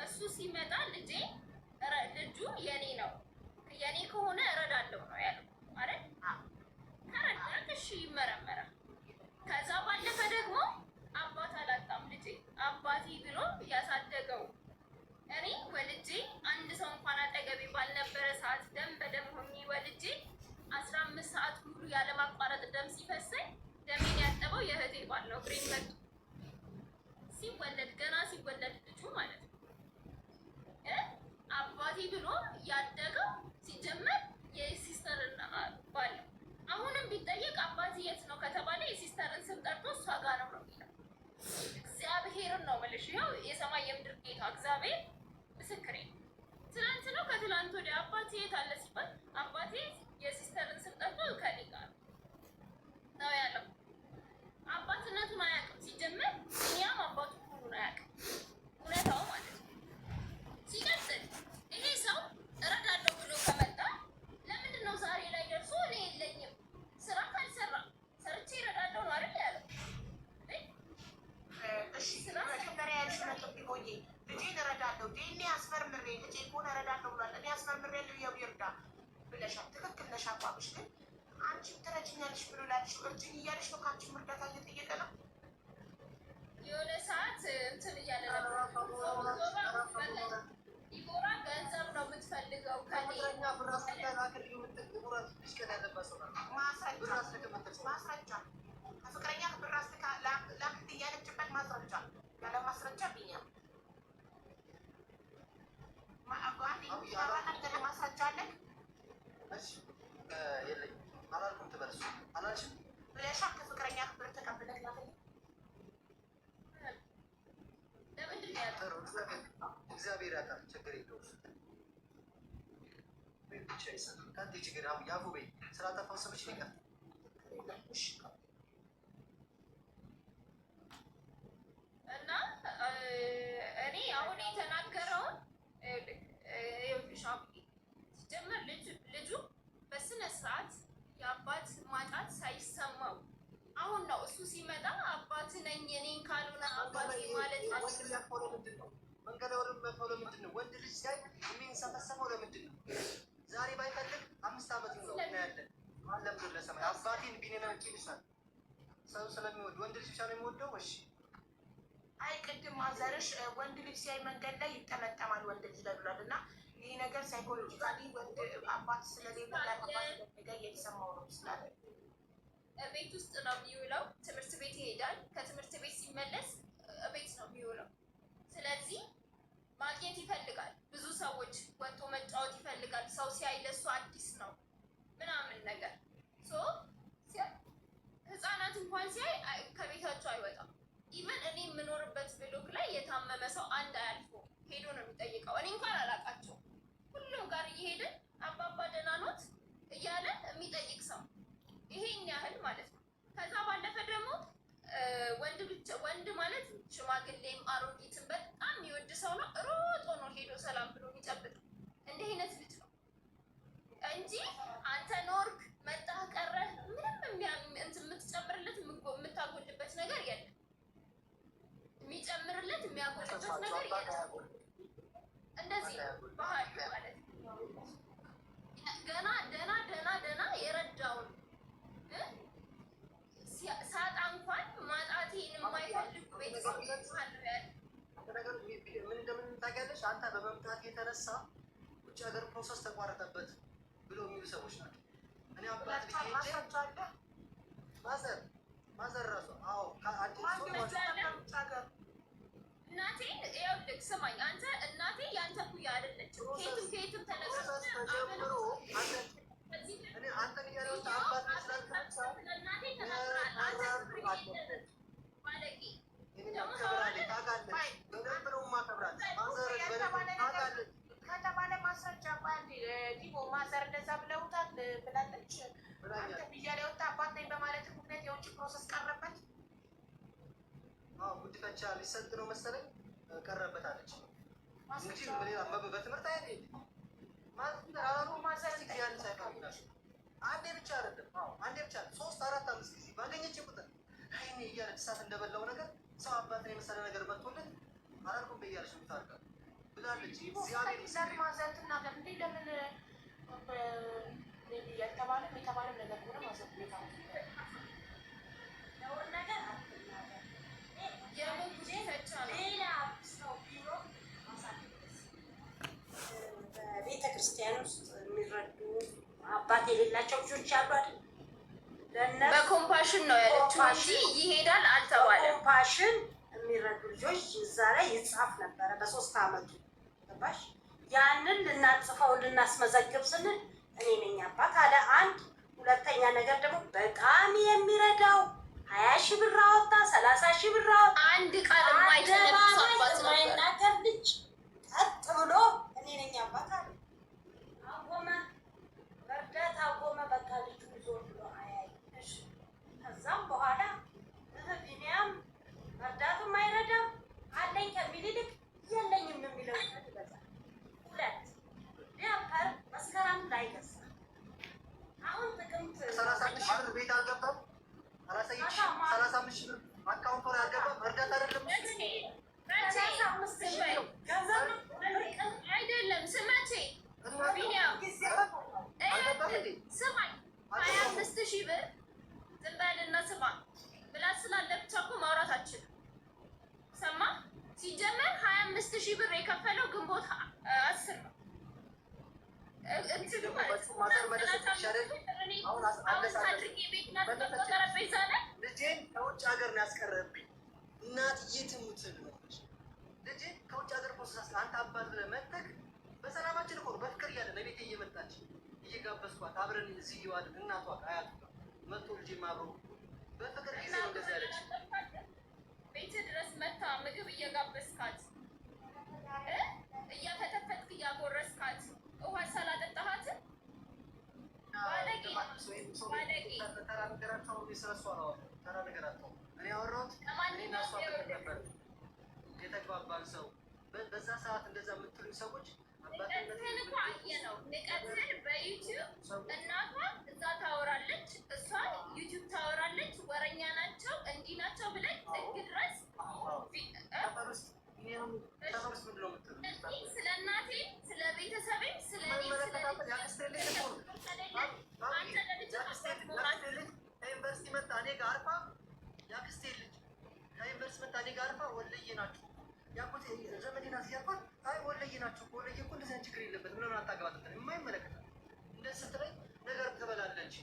እሱ ሲመጣ ልጄ ልጁ የኔ ነው፣ የኔ ከሆነ እረዳለሁ ነው ያለው አይደል? ከረዳት እሺ ይመረመራል። ከዛ ባለፈ ደግሞ አባት አላጣም ልጄ። አባቴ ብሎ ያሳደገው፣ እኔ ወልጄ አንድ ሰው እንኳን አጠገቤ ባልነበረ ሰዓት ደም በደም ሆኜ ወልጄ 15 ሰዓት ሙሉ ያለማቋረጥ ደም ሲፈሰኝ ደሜን ያጠበው የእህቴ ባል ነው። እግሬን መጡ ሲወለድ፣ ገና ሲወለድ ልጁ ማለት ነው አባቴ ብሎ ያደገው ሲጀመር የ sister ን ባል ነው። አሁንም ቢጠየቅ አባቴ የት ነው ከተባለ የ sister ን ስም ጠርቶ እሷ ጋር ነው ነው የሚለው። እግዚአብሔርን ነው የምልሽ። ይኸው የሰማይ የምድር ጌታ እግዚአብሔር ምስክሬ ነው። ትናንት ነው ከትላንት ወዲያ አባቴ የት አለ ሲባል አባቴ የ sister ን ስም ጠርቶ ከኔ ጋር ነው ያለው። አባትነቱን አያውቅም። ሲጀመር እኛም አባቱ መሆኑን አያውቅም። እውነታው ማለት ነው። ሲቀጥል ይሄ ሰው እረዳለሁ ብሎ ከመጣ ለምንድን ነው ዛሬ ላይ ደርሶ እኔ የለኝም፣ ስራ ካልሰራ ሰርቼ እረዳለሁ ነው አይደል ያለው? እሺ፣ መጀመሪያ ያልሽ ነጥብ ቢሆን ልጄን እረዳለሁ ዲኤንኤ አስመርምሬ ልጄ ከሆነ እረዳለሁ ብሏል። እኔ አስመርምሬ ያው ይርዳ ብለሻል። ትክክል ነሽ አቋምሽ። ግን አንቺም ትረጂኛለሽ ብሎ ላልሽው እርጅኝ እያለሽ ነው። ከአንቺም እርዳታ እየጠየቀ ነው። የሆነ ሰዓት እንትን እያለ ነበር። ዲቦራ ገንዘብ ነው የምትፈልገው ከኔ። ከምድረኛ ብር አስልካ ላክልኝ የምትል ዲቦራ ትንሽ ቀን ያለባት ሰው ናት። ማስረጃ። ብር አስልክ የምትል ሰው። ማስረጃ፣ ከፍቅረኛ ብር አስልካ ላክልኝ እያለችበት ማስረጃ። ያለ ማስረጃ ቢኒያም ማስረጃ አለህ? እሺ የለኝም አላልኩም ትበል፣ እሱ አላልሽም። ብለሻ ከፍቅረኛ ብር ተቀብለህ ላክልኝ። ለምንድን ነው ያለው? ጥሩ፣ እግዚአብሔር ያውቃል። ችግር የለውም። ብቻ ይሰራል። ከአንተ ችግር ያፉ በይ፣ ስላጠፋው ስምሽ ይቅርታ። እሺ። እና እኔ አሁን የተናገረውን ይኸውልሽ አቡዬ፣ ሲጀመር ልጁ በስነ ስርዓት የአባት ማጣት ሳይሰማው አሁን ነው እሱ ሲመጣ አባት ነኝ እኔን ካልሆነ አባቴ ማለት ወንድ ልጅ ያፈው ለምንድን ነው? መንገድ ላይ መጥተው ለምንድን ነው? ወንድ ልጅ ሲያይ የሚንሰፈሰፈው ለምንድን ነው? ዛሬ ባይፈልግ 5 ዓመት ነው እናያለን። አለም ለሰማይ አባቴን ቢኔና ይልሻል። ሰው ስለሚወድ ወንድ ልጅ ብቻ ነው የሚወደው። እሺ። አይ ቅድም ማዘርሽ ወንድ ልጅ ሲያይ መንገድ ላይ ይጠመጠማል ወንድ ልጅ ላይ ብሏል። እና ይህ ነገር psychologically ወንድ አባት ስለሌለ አባት ስለሌለ እየተሰማው ነው ስላለ። ቤት ውስጥ ነው የሚውለው። ትምህርት ቤት ይሄዳል። ከትምህርት ቤት ሲመለስ ቤት ነው የሚውለው። ስለዚህ ማግኘት ይፈልጋል። ብዙ ሰዎች ወጥቶ መጫወት ይፈልጋል። ሰው ሲያይ ለሱ አዲስ ነው ምናምን ነገር። So ህፃናት እንኳን ሲያይ ከቤታቸው አይወጣም። Even እኔ የምኖርበት block ላይ የታመመ ሰው አንድ አያልፎ ሄዶ ነው የሚጠይቀው። እኔ እንኳን አላውቃቸውም። ሁሉም ጋር እየሄደ አባባ ደህና ኖት እያለ የሚጠይቅ ሰው ይሄን ያህል ማለት ነው። ከዛ ባለፈ ደግሞ ወንድ ብቻ፣ ወንድ ማለት ሽማግሌም አሮጊትም በጣም የሚወድ ሰው ነው። ሮጦ ነው ሄዶ ሰላም ብሎ የሚጨብጠው። እንዲህ አይነት ልጅ ነው እንጂ አንተ ኖርክ መጣህ ቀረህ ምንም እንትን የምትጨምርለት የምታጎልለት ነገር የለም። የሚጨምርለት የሚያጎልበት ነገር የለም። እንደዚህ ነው ባህሪው ማለት ነው። ገና ደና ደና ደና የረዳውን ሳጣ እንኳን ማጣቴን የማይፈልጉ ቤተሰቦች አሉ ያለ ነገር ምን እንደምን ታውቂያለሽ? አንተ በመምጣት የተነሳ ውጭ ሀገር process ተቋረጠበት ብሎ የሚሉ ሰዎች ናቸው። እኔ አባት ብዬ ሄጄ mother ራሱ አዎ እናቴን ይኸውልህ፣ ስማኝ አንተ፣ እናቴ ያንተ ኩያ አይደለችም። ከየትም ከየትም process ተጀምሮ እኔ አንተን እያለ አባት ስላልክ ብቻ እናቴ ተናግራል። አንተ ክብር የለህም ባለጌ። ታውቃለች፣ በደንብ ነው የማከብራት። Mother በደንብ ታውቃለች። ከተባለ ማስረጃ አንዴ ዲቦ mother እንደዛ ብለውታል ብላለች። አንተ ሚዲያ ላይ ወጣ አባት ነኝ በማለት ምክንያት የውጭ process ቀረበት። አዎ ጉዲፈቻ ሊሰጥ ነው መሰለኝ ቀረበት አለች። እንግዲህ በትምህርት አይደል አንዴ ብቻ አይደለም፣ አንዴ ብቻ ሶስት አራት አምስት ጊዜ ባገኘች ቁጥር አይኔ እያለች እሳት እንደበላው ነገር ሰው አባትን የመሰለ ነገር መጥቶለት አላልኩም በያለች ነው ብላለች። እግዚአብሔር Mother ትናገር እንዴ? ለምን ያልተባለም የተባለም ነገር ከሆነ mother ነውር ነገር አትናገር። የምን ጉዲፈቻ ነው? ሌላ ሰው ቢኖር ማሳደግ በቤተ ክርስቲያን ውስጥ የሚረዱ አባት የሌላቸው ልጆች አሉ አይደል? ለእነሱ በ Compassion ነው ያለችው እንጂ ይሄዳል አልተባለም። Compassion የሚረዱ ልጆች እዛ ላይ ይጻፍ ነበረ በ3 አመቱ፣ ገባሽ? ያንን ልናጽፈው ልናስመዘግብ ስንል እኔ ነኝ አባት አለ። አንድ ሁለተኛ ነገር ደግሞ በጣም የሚረዳው 20,000 ብር አወጣ፣ 30,000 ብር አወጣ። አንድ ቃል የማይተነፍስ አደባባይ አባት ነበር። የማይናገር ልጅ ቀጥ ብሎ እኔ ነኝ አባት አለ። አቆመ፣ መርዳት አቆመ። በቃ ልጁ ዞር ብሎ አያይ። እሺ ከዛም በኋላ ቢኒያም መርዳቱም አይረዳም፣ አለኝ ከሚል ይልቅ የለኝም የሚለው ነገር ይበዛል። ሁለት ዲያፐር መስከረም ላይ ገዛ። አሁን ጥቅምት 35,000 ብር ቤት አልገባም። አላሳየችሽም? 35,000 ብር account ላይ አልገባም። እርዳታ አይደለም። መቼ መቼ? ገንዘብ ነው። አይደለም ስመቼ ቢኒያም አልገባም እንዴ? ስማኝ፣ 25,000 ብር ዝም በልና ስማ። ምላስ ስላለ ብቻ እኮ ማውራት አችልም። ሰማ፣ ሲጀመር 25,000 ብር የከፈለው ግንቦት 10 ነው። እንትኑ ማለት ነው። Mother መለሰችሽ አይደል? አሁን አሁን አድርጌ ቤት ናስቀምጦ ጠረጴዛ ላይ ልጄን ከውጭ ሀገር ነው ያስቀረብኝ። እናትዬ ትሙት ነው ልጄን ከውጭ ሀገር process አንተ አባት ብለህ መተህ በሰላማችን እኮ ነው በፍቅር እያለ ለቤቴ እየመጣች እየጋበዝኳት አብረን እዚህ እየዋልን እናቷ ጋር አያቱ ጋር መጥቶ ልጄም አብሮ በፍቅር ጊዜ ነው እንደዚህ ያለች። ቤት ድረስ መታ ምግብ እየጋበዝካት እያፈተፈትክ እያጎረስካት ውሃ ሳላጠጣሃት ባለጌ ባለጌ። ተራ ነገር አታውሩ። ስለሷ ነው ተራ ነገር አታውሩ። እኔ ያወራሁት እኔና እሷ ፍቅር ነበር የተግባባን ሰው በዛ ሰዓት እንደዛ የምትሉኝ ሰዎች ንቀትህን እኮ አየነው። ንቀትህን በ YouTube እናቷ እዛ ታወራለች፣ እሷ YouTube ታወራለች። ወረኛ ናቸው እንዲህ ናቸው ብለን ጥግ ድረስ ሰፈር ውስጥ ምንድን ነው የምትሉት? ስለ እናቴ፣ ስለ ቤተሰቤም፣ ስለ እኔም ስለ የአክስቴ ልጅ እኮ ነው። አንተ ለልጅ የአክስቴ ልጅ ከዩኒቨርሲቲ መጣ እኔ ጋር አርፋ፣ የአክስቴ ልጅ ከዩኒቨርሲቲ መጣ እኔ ጋር አርፋ ወለዬ ናችሁ ያጎቴ ዘመዴ ናት እያልኳት አይ ወለዬ ናችሁ እኮ ወለዬ እኮ እንደዚህ አይነት ችግር የለበትም ለምን አታገባትም? የማይመለከታት እንደዚህ ስትለኝ ነገር ትበላለች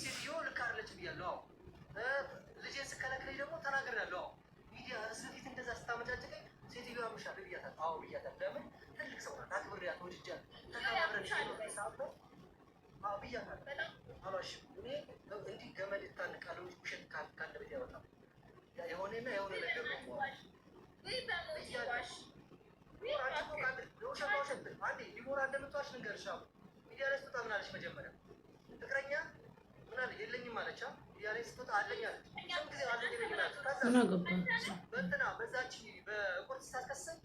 ሴትዮ ልክ አይደለችም ብያለሁ። አዎ ልጄን ስከለክለኝ ደግሞ ተናግሬያለሁ። አዎ ሚዲያ ህዝብ ፊት እንደዛ ስታመጫጭቀኝ ሴትዮ ያምሻል ብያታለሁ። አዎ ብያታለሁ። ለምን ትልቅ ሰው ናት፣ አክብሬያት ወድጃት ተከባብረን ሰዓት አዎ ብያታለሁ። አልዋሽም። እኔ እንዲህ ገመድ እታንቃለሁ እንጂ ውሸት ከአንደበቴ አይወጣም። የሆነና የሆነ ነገር ነው የማወራው። ወይ በሞት ይዋሽ። የውሸት ውሸት አንዴ ዲቦራ እንደምትዋሽ ልንገርሽ። አሁን ሚዲያ ላይ ስትወጣ ምን አለች? መጀመሪያ ፍቅረኛ ምን አለ የለኝም አለች። ሚዲያ ላይ ስትወጣ አለኝ አለች። ስንት ጊዜ አለኝ የለኝም አለች። ከዛ ምን አገባ? በእንትና በዛች በቁርጥ ስታስከሰኝ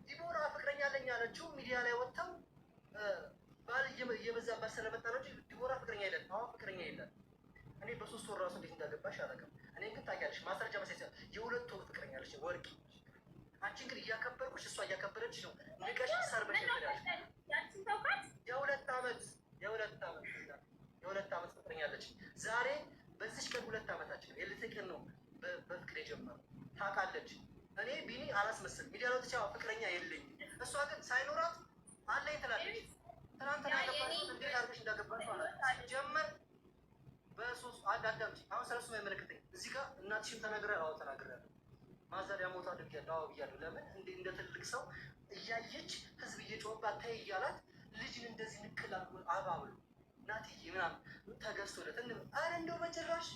ዲቦራ ፍቅረኛ አለኝ አለችው። ሚዲያ ላይ ወጥተው ባል እየበዛባት ስለመጣ ነው እንጂ ዲቦራ ፍቅረኛ የለም። አሁን ፍቅረኛ የለም። እኔ በ3 ወር ራሱ እንዴት እንዳገባሽ አላውቅም። እኔ ግን ታውቂያለሽ፣ ማስረጃ መሳይ የ2 ወር ፍቅረኛ አለች ወርቂ። አንቺን ግን እያከበርኩሽ እሷ እያከበረች ነው። ንቀሽ ሰርበሽ የ2 ዓመት የ2 ዓመት የ2 ዓመት ፍቅረኛ አለች። ዛሬ በዚች ቀን 2 ዓመታችን ነው። የልደቴ ቀን ነው በፍቅር የጀመረው ታውቃለች። እኔ ቢኒ አላስመስልም። ሚዲያ ላይ ወጥቼ ፍቅረኛ የለኝም። እሷ ግን ሳይኖራት አለኝ ትላለች። ትናንትና ያገባሽ እንዴት አድርገሽ እንዳገባሽ ማለት ጀመር በሶስት አንድ አዳምጪ። አሁን ስለሱ አይመለከተኝም። እዚህ ጋር እናትሽም ተናግረ አዎ ተናግሬያለሁ። ማዘር ያሞታ አድርጌያለሁ። አዎ ብያለሁ። ለምን እንደ ትልቅ ሰው እያየች ህዝብ እየጮኸባት ተይ እያላት ልጅን እንደዚህ ንክል አባብሎ እናትዬ ምናምን ተገዝቶለት ኧረ እንደው በጭራሽ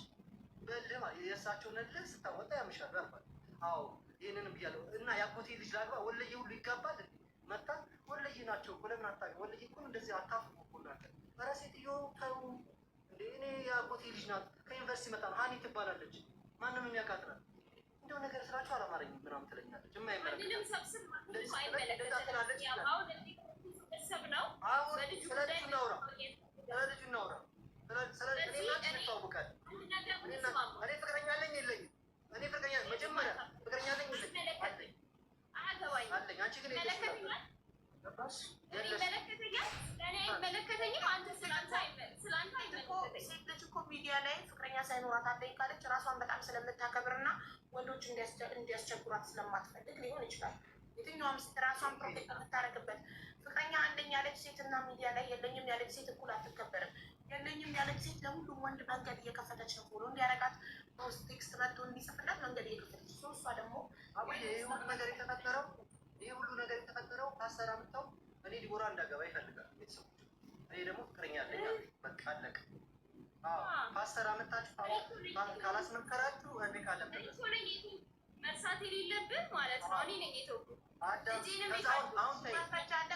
በልህ የእሳቸውን እልህ ስታወጣ ያምሻሉ አልኳት። አዎ ይህንንም ብያለሁ። እና የአጎቴ ልጅ ላግባ ወለየ ሁሉ ይጋባል እንዴ? መታ ወለየ ናቸው እኮ ለምን አታ ወለየ እኮ እንደዚህ አታፍሩ እኮ እናንተ። ኧረ ሴትዮ ተው እንዴ! እኔ የአጎቴ ልጅ ናት ከዩኒቨርሲቲ መጣ ነው ሀኒ ትባላለች። ማንም የሚያውቃት ናት። እንደው ነገር ስራቸው አላማረኝም ምናምን ትለኛለች። ማንንም ሰብስብ አይመለከተንም። አሁን ሰብ ነው። አሁን ስለ ልጁ እናውራ፣ ስለ ልጁ እናውራ። ስለ እኔ እና አንቺ እንተዋወቃለን። እኔ ፍቅረኛ አለኝ የለኝም? እኔ ፍቅረኛ መጀመሪያ ፍቅረኛ አለኝ የለኝም? አለኝ አለኝ። አንቺ ግን የለሽም። ገባሽ? ይመለከተኛል። ለእኔ አይመለከተኝም። አንተ ስላንተ አይመለከተኝም። ሴት ልጅ እኮ ሚዲያ ላይ ፍቅረኛ ሳይኖራት አለኝ ካለች ራሷን በጣም ስለምታከብርና ወንዶች እንዲያስቸግሯት ስለማትፈልግ ሊሆን ይችላል። የትኛውም ሴት ራሷን protect የምታደርግበት ፍቅረኛ አለኝ ያለች ሴት እና ሚዲያ ላይ የለኝም ያለች ሴት እኩል አትከበርም። የለኝም ያለች ሴት ለሁሉም ወንድ መንገድ እየከፈተች ነው። Follow እንዲያረጋት በውስጥ text መጥቶ እንዲጽፍላት መንገድ እየከፈተች ነው። እሷ ደግሞ ይህ ሁሉ ነገር የተፈጠረው ይህ ሁሉ ነገር የተፈጠረው ፓስተር አምጥተው እኔ ዲቦራ እንዳገባ ይፈልጋል ቤተሰቦች። እኔ ደግሞ ፍቅረኛ አለኝ፣ በቃ አለቀ። ፓስተር አመጣችሁ ካላስመከራችሁ እኔ ካለበት መርሳት የሌለብህ ማለት ነው። እኔ ነኝ የተውኩት። ማስረጃ አለ።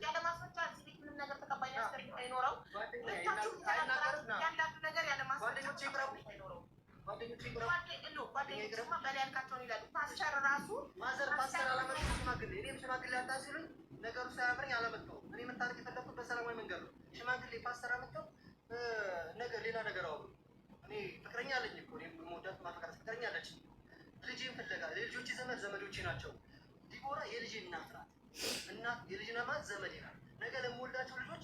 ያለ ማስረጃ እዚህ ቤት ምንም ነገር ተቀባይነት ስለማይኖረው ሁለታችሁም ተናገራችሁ። ያንዳንዱ ነገር ያለ ማስረጃ ተቀባይነት አይኖረውም። ጓደኞችማ በላይ ያልካቸውን ይላሉ። ፓስተር ራሱ ማዘር ፓስተር አላመጡም ሽማግሌ። እኔም ሽማግሌ አምጣ ሲሉኝ ነገሩ ሳያምረኝ አላመጣሁም። እኔ መታረቅ የፈለኩት በሰላማዊ መንገድ ነው። ሽማግሌ ፓስተር አመጣው ነገር ሌላ ነገር አወሩ። እኔ ፍቅረኛ አለኝ እኮ እኔ የምወዳት ማፈቅራት ፍቅረኛ አለች። ልጄን ፍለጋ የልጆቼ ዘመድ ዘመዶቼ ናቸው። ዲቦራ የልጄ እናት ናት። እናት የልጅ ናት፣ ዘመዴ ናት። ነገ ለምወልዳቸው ልጆች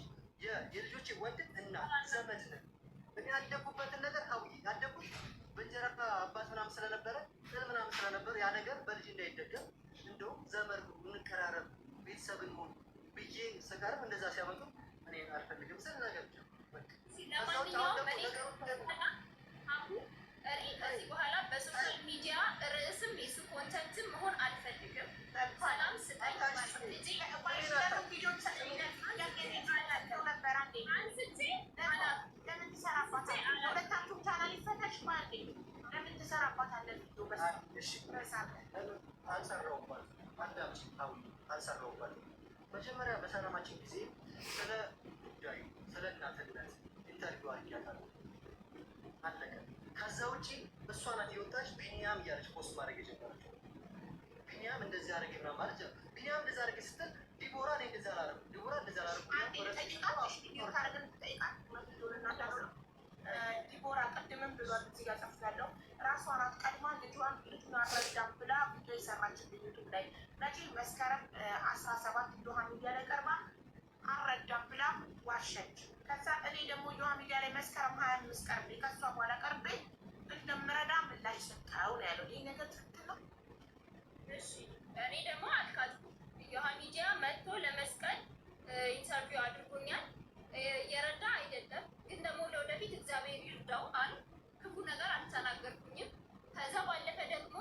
የልጆቼ ወንድም እናት ዘመድ ነን። እኔ ያደኩበትን ነገር ሀውዬ ያደኩት በእንጀራ አባት ምናምን ስለነበረ ጥል ምናምን ስለነበረ ያ ነገር በልጅ እንዳይደገም እንደውም ዘመድ እንቀራረብ ቤተሰብን ሆን ብዬ ስቀርብ እንደዛ ሲያመጡ እኔ አልፈልግም ስል ነገር ለማንኛውም እኔ ከዚህ በኋላ በ social media ርዕስም የሱ content ም መሆን አልፈልግም። ሰላም ስጠኝ ልጄ አንስቼ ለምን ትሰራባታለህ? ሁለታችሁም ቻናል ይፈተሽ ማለት ለምን ትሰራባታለህ? አልሰራሁባትም። አዳምጪ፣ አልሰራሁባትም። መጀመሪያ በሰላማችን ጊዜ ስለ ጉዳዩ ስለ እናትነት interview አድርጊያታለሁ። አለቀ። ከዛ ውጪ እሷ ናት የወጣች ቢኒያም እያለች post ማድረግ የጀመረችው። ቢኒያም እንደዚህ አደረገ ምናምን ማለት ቢኒያም እንደዚህ አደረገ ስትል ዲቦራ እኔ እንደዚህ አላደረኩም፣ ዲቦራ እንደዚህ አላደረኩም። ዲቦራ ቅድምም ብሏል፣ እዚህ ጋር ጽፌያለሁ። ራሷ ናት ቀድማ ልጇን ልጁን አልረዳም ብላ ቪዲዮ የሰራችብኝ ዩቱብ ላይ መቼ መስከረም 17 ዶሃ ሚዲያ ላይ ቀርባ አልረዳም ብላ ዋሸች። ከዛ እኔ ደግሞ ዶሃ ሚዲያ ላይ መስከረም 25 ቀርቤ ከሷ በኋላ ቀርቤ እንደምረዳ ምላሽ ሰጠው ነው ያለው። ይህ ነገር ትክክል ነው? እሺ እኔ ደግሞ አልካድኩም። ዮሐ ሚዲያ መጥቶ ለመስቀል interview አድርጎኛል። እየረዳ አይደለም ግን ደግሞ ለወደፊት እግዚአብሔር ይርዳው አሉ። ክፉ ነገር አልተናገርኩኝም። ከዛ ባለፈ ደግሞ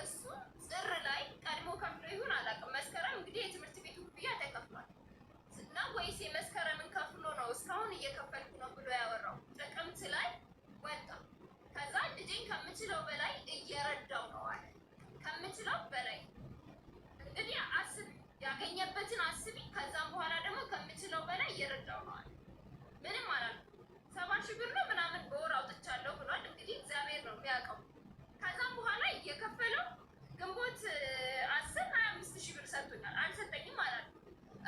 እሱ ጥር ላይ ቀድሞ ከፍሎ ይሁን አላውቅም። መስከረም እንግዲህ የትምህርት ቤቱ ክፍያ ተከፍሏል እና ወይስ የመስከረምን ከፍሎ ነው እስካሁን እየከፈልኩ ነው ብሎ ያወራው? ጥቅምት ላይ ወጣ። ከዛ ልጄን ከምችለው በላይ እየረዳው ነው አለ። ከምችለው በላይ እንግዲህ አስቢ፣ ያገኘበትን አስቢ። ከዛም በኋላ ደግሞ ከምችለው በላይ እየረዳው ነው አለ። ምንም አላልኩም። 70,000 ብር ነው ምናምን በወር አውጥቻለሁ ብሏል። እንግዲህ እግዚአብሔር ነው የሚያውቀው። ከዛም በኋላ እየከፈለው ግንቦት 10 25,000 ብር ሰጥቶኛል። አልሰጠኝም አላልኩም።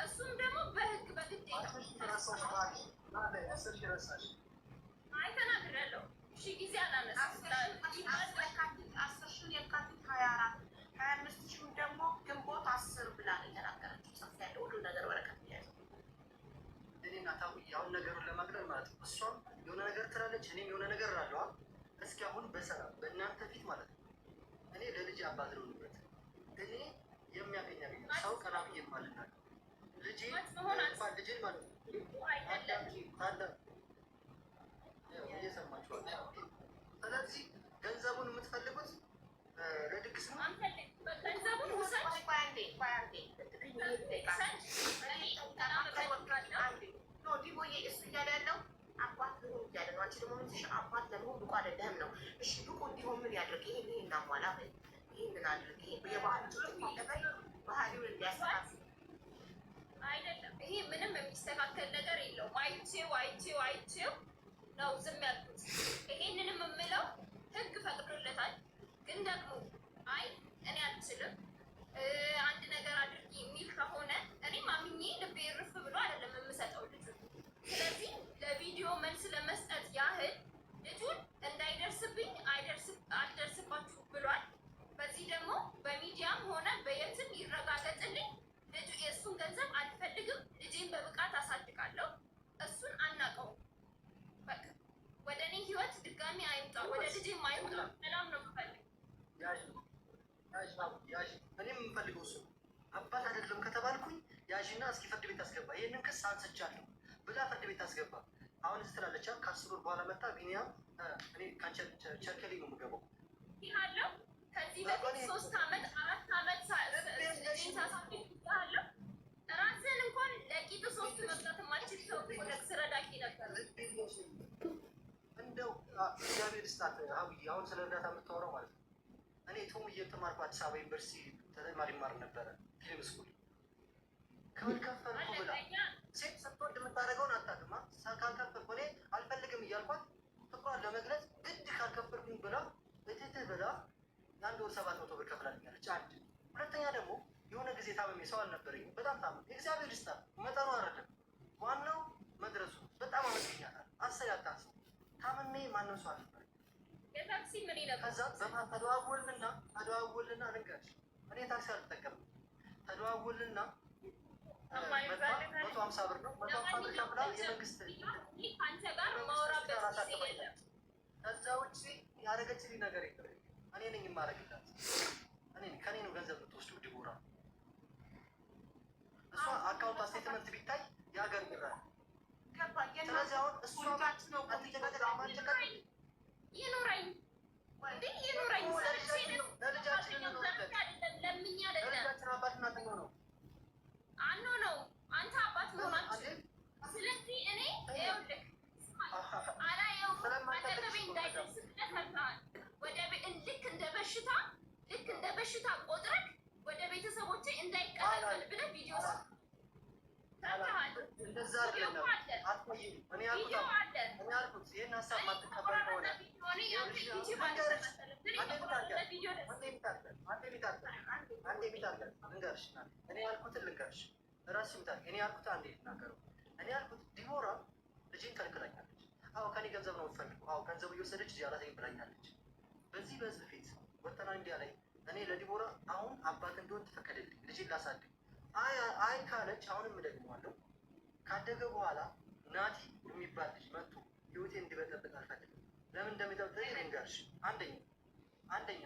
እሱም ደግሞ በህግ በግዴታ አይ ተናግሬያለሁ። ሺህ ጊዜ አላነሳም። የካቲት 10 ሺውን የካቲት 24፣ 25 ሺውን ደግሞ ግንቦት 10 ብላ ነው የተናገረችው። ጽፌያለሁ ሁሉ ነገር ወረቀት ያዘ። እኔ እናታዊ አሁን ነገሩን ለማቅለል ማለት ነው። እሷም የሆነ ነገር ትላለች፣ እኔም የሆነ ነገር እላለሁ። እስኪ አሁን በሰላም በእናንተ ፊት ማለት ነው። እኔ ለልጅ አባት ነው ንብረት እኔ የሚያገኝ ያገኛል። ሰው ቀና ብዬ የማልናገር ልጄ እንኳን ልጄን ማለት ነው። እየሰማችኋል። ስለዚህ ገንዘቡን የምትፈልጉት ለድግስ ነው። ገንዘቡን ውሰድ። ቆይ አንዴ፣ ቆይ አንዴ። No ዲቦዬ፣ እሱ እያለ ያለው አባት ልሁን እያለ ነው። አንቺ ደግሞ ምንትሽ አባት ለመሆን ብቁ አይደለህም ነው። እሺ ብቁ እንዲሆን ምን ያድርግ? ይሄን ይሄን አሟላ በይ፣ ይሄንን አድርግ፣ ይሄ የባህል ችግር ካለበት ባህሪውን እንዲያስተካክል። አይደለም፣ ይሄ ምንም የሚስተካከል ነገር የለውም። አይቼው አይቼው አይቼው ነው ዝም ያልኩት። ይሄንንም የምለው ህግ ፈቅዶለታል። ግን ደግሞ አይ እኔ አልችልም አንድ ነገር አድርጊ የሚል ከሆነ እኔም አምኜ ልቤ እርፍ ብሎ አይደለም የምሰጠው ልጁን። ስለዚህ ለቪዲዮ መልስ ለመስጠት ያህል ልጁን እንዳይደርስብኝ አልደርስባችሁ ብሏል። በዚህ ደግሞ በሚዲያም ሆነ በየትም ይረጋገጥልኝ። ልጁ የእሱን ገንዘብ አልፈልግም። ልጄን በብቃት አሳድጋለሁ። እሱን አናውቀውም። በቃ ወደ እኔ ህይወት ድጋሚ አይምጣ፣ ወደ ልጄም አይምጣ። ሰላም ነው የምፈልግ። እኔም የምፈልገው እሱ አባት አይደለም ከተባልኩኝ ያዥና እስኪ ፍርድ ቤት አስገባ፣ ይህንን ክስ አንስቻለሁ ብላ ፍርድ ቤት አስገባ። አሁን እዚህ ትላለች። ከ10 ወር በኋላ መታ ቢኒያም እኔ ቸርከሌ ነው የምገባው። አለው ከዚህ በፊት 3 አመት 4 አመት ሳሳድግ አለው። ራስህን እንኳን ለቂጡ ሶስት መብላት የማችል ሰው እኮ ነህ። ስረዳቂ ነበር። እንደው እግዚአብሔር ይስጣት አብይ። አሁን ስለ እርዳታ የምታወራው ማለት ነው። እኔ ቶም እየተማርኩ አዲስ አበባ ዩኒቨርሲቲ ተማሪ ይማር ነበረ film school ካልከፈልኩ ብላ ሴት ስትወድ የምታደርገውን አታውቅም። ካልከፈልኩ እኔ አልፈልግም እያልኳት ፍቅሯን ለመግለጽ ግድ ካልከፈልኩኝ ብላ እትት ብላ የአንድ ወር 700 ብር ከፍላልኛለች። አንድ ሁለተኛ ደግሞ የሆነ ጊዜ ታመሜ ሰው አልነበረኝም። በጣም ታመሜ እግዚአብሔር ይስጣት። መጠኑ አይደለም ዋናው መድረሱ። በጣም አመስግኛታለሁ። አስር ያታንሰው ታመሜ ማንም ሰው አልነበረኝም። የታክሲ ምን ነበር? ከዛ ተደዋወልንና ልንገርሽ፣ እኔ ታክሲ አልጠቀምም። ተደዋወልንና 150 ብር ነው፣ 150 ብር ከፍላ የመንግስት ከአንተ ጋር ማወራበት ጊዜ የለም። ከዛ ውጭ ያደረገችልኝ ነገር የለም። እኔ ነኝ የማደርግላት። እኔ ከኔ ነው ገንዘብ የምትወስደው ዲቦራ። እሷ account statement ቢታይ የሀገር ብር አለ። ስለዚህ አሁን እሷ አትጨቃጨቅ፣ ይኑረኝ እንዴ ይኑረኝ። ለልጃችን ለምኜ አይደለም። ለልጃችን አባት እናት ነው። አኖ ነው አንተ አባት መሆናችን። ስለዚህ እኔ ይኸውልህ አላየውም፣ አጠገቤ እንዳይደርስ ብለህ ፈርተሃል። ወደ ልክ እንደ በሽታ ቆጥረህ ወደ ቤተሰቦቼ እንዳይቀላቀል ብለህ ቪዲዮ ሰርተሃል። እንደዛ አይደለም። አትቆይም። እኔ ያልኩት ቪዲዮ አለ። እኔ ያልኩት ይሄን ሀሳብ ማትቀበል ከሆነ አንዴ ሚታርገን ልንገርሽ፣ እኔ ያልኩትን ልንገርሽ፣ እራስሽ ሚታርገን። እኔ ያልኩት አንዴ ልናገረው። እኔ ያልኩት ዲቦራ ልጄን ከልክላኛለች። አዎ ከኔ ገንዘብ ነው የምትፈልገው። አዎ ገንዘቡ እየወሰደች እዚህ አላሳይም ብላኛለች። በዚህ በህዝብ ፊት ወተና እንዲያ ላይ እኔ ለዲቦራ አሁን አባት እንደሆን ትፈቀደልኝ፣ ልጄን ላሳድግ። አይ አይ ካለች አሁንም እደግመዋለሁ፣ ካደገ በኋላ ናቲ የሚባል ልጅ መጥቶ ህይወቴ እንዲበጠብጥ አልፈልግም። ለምን እንደሚጠብጥ ልንገርሽ። አንደኛ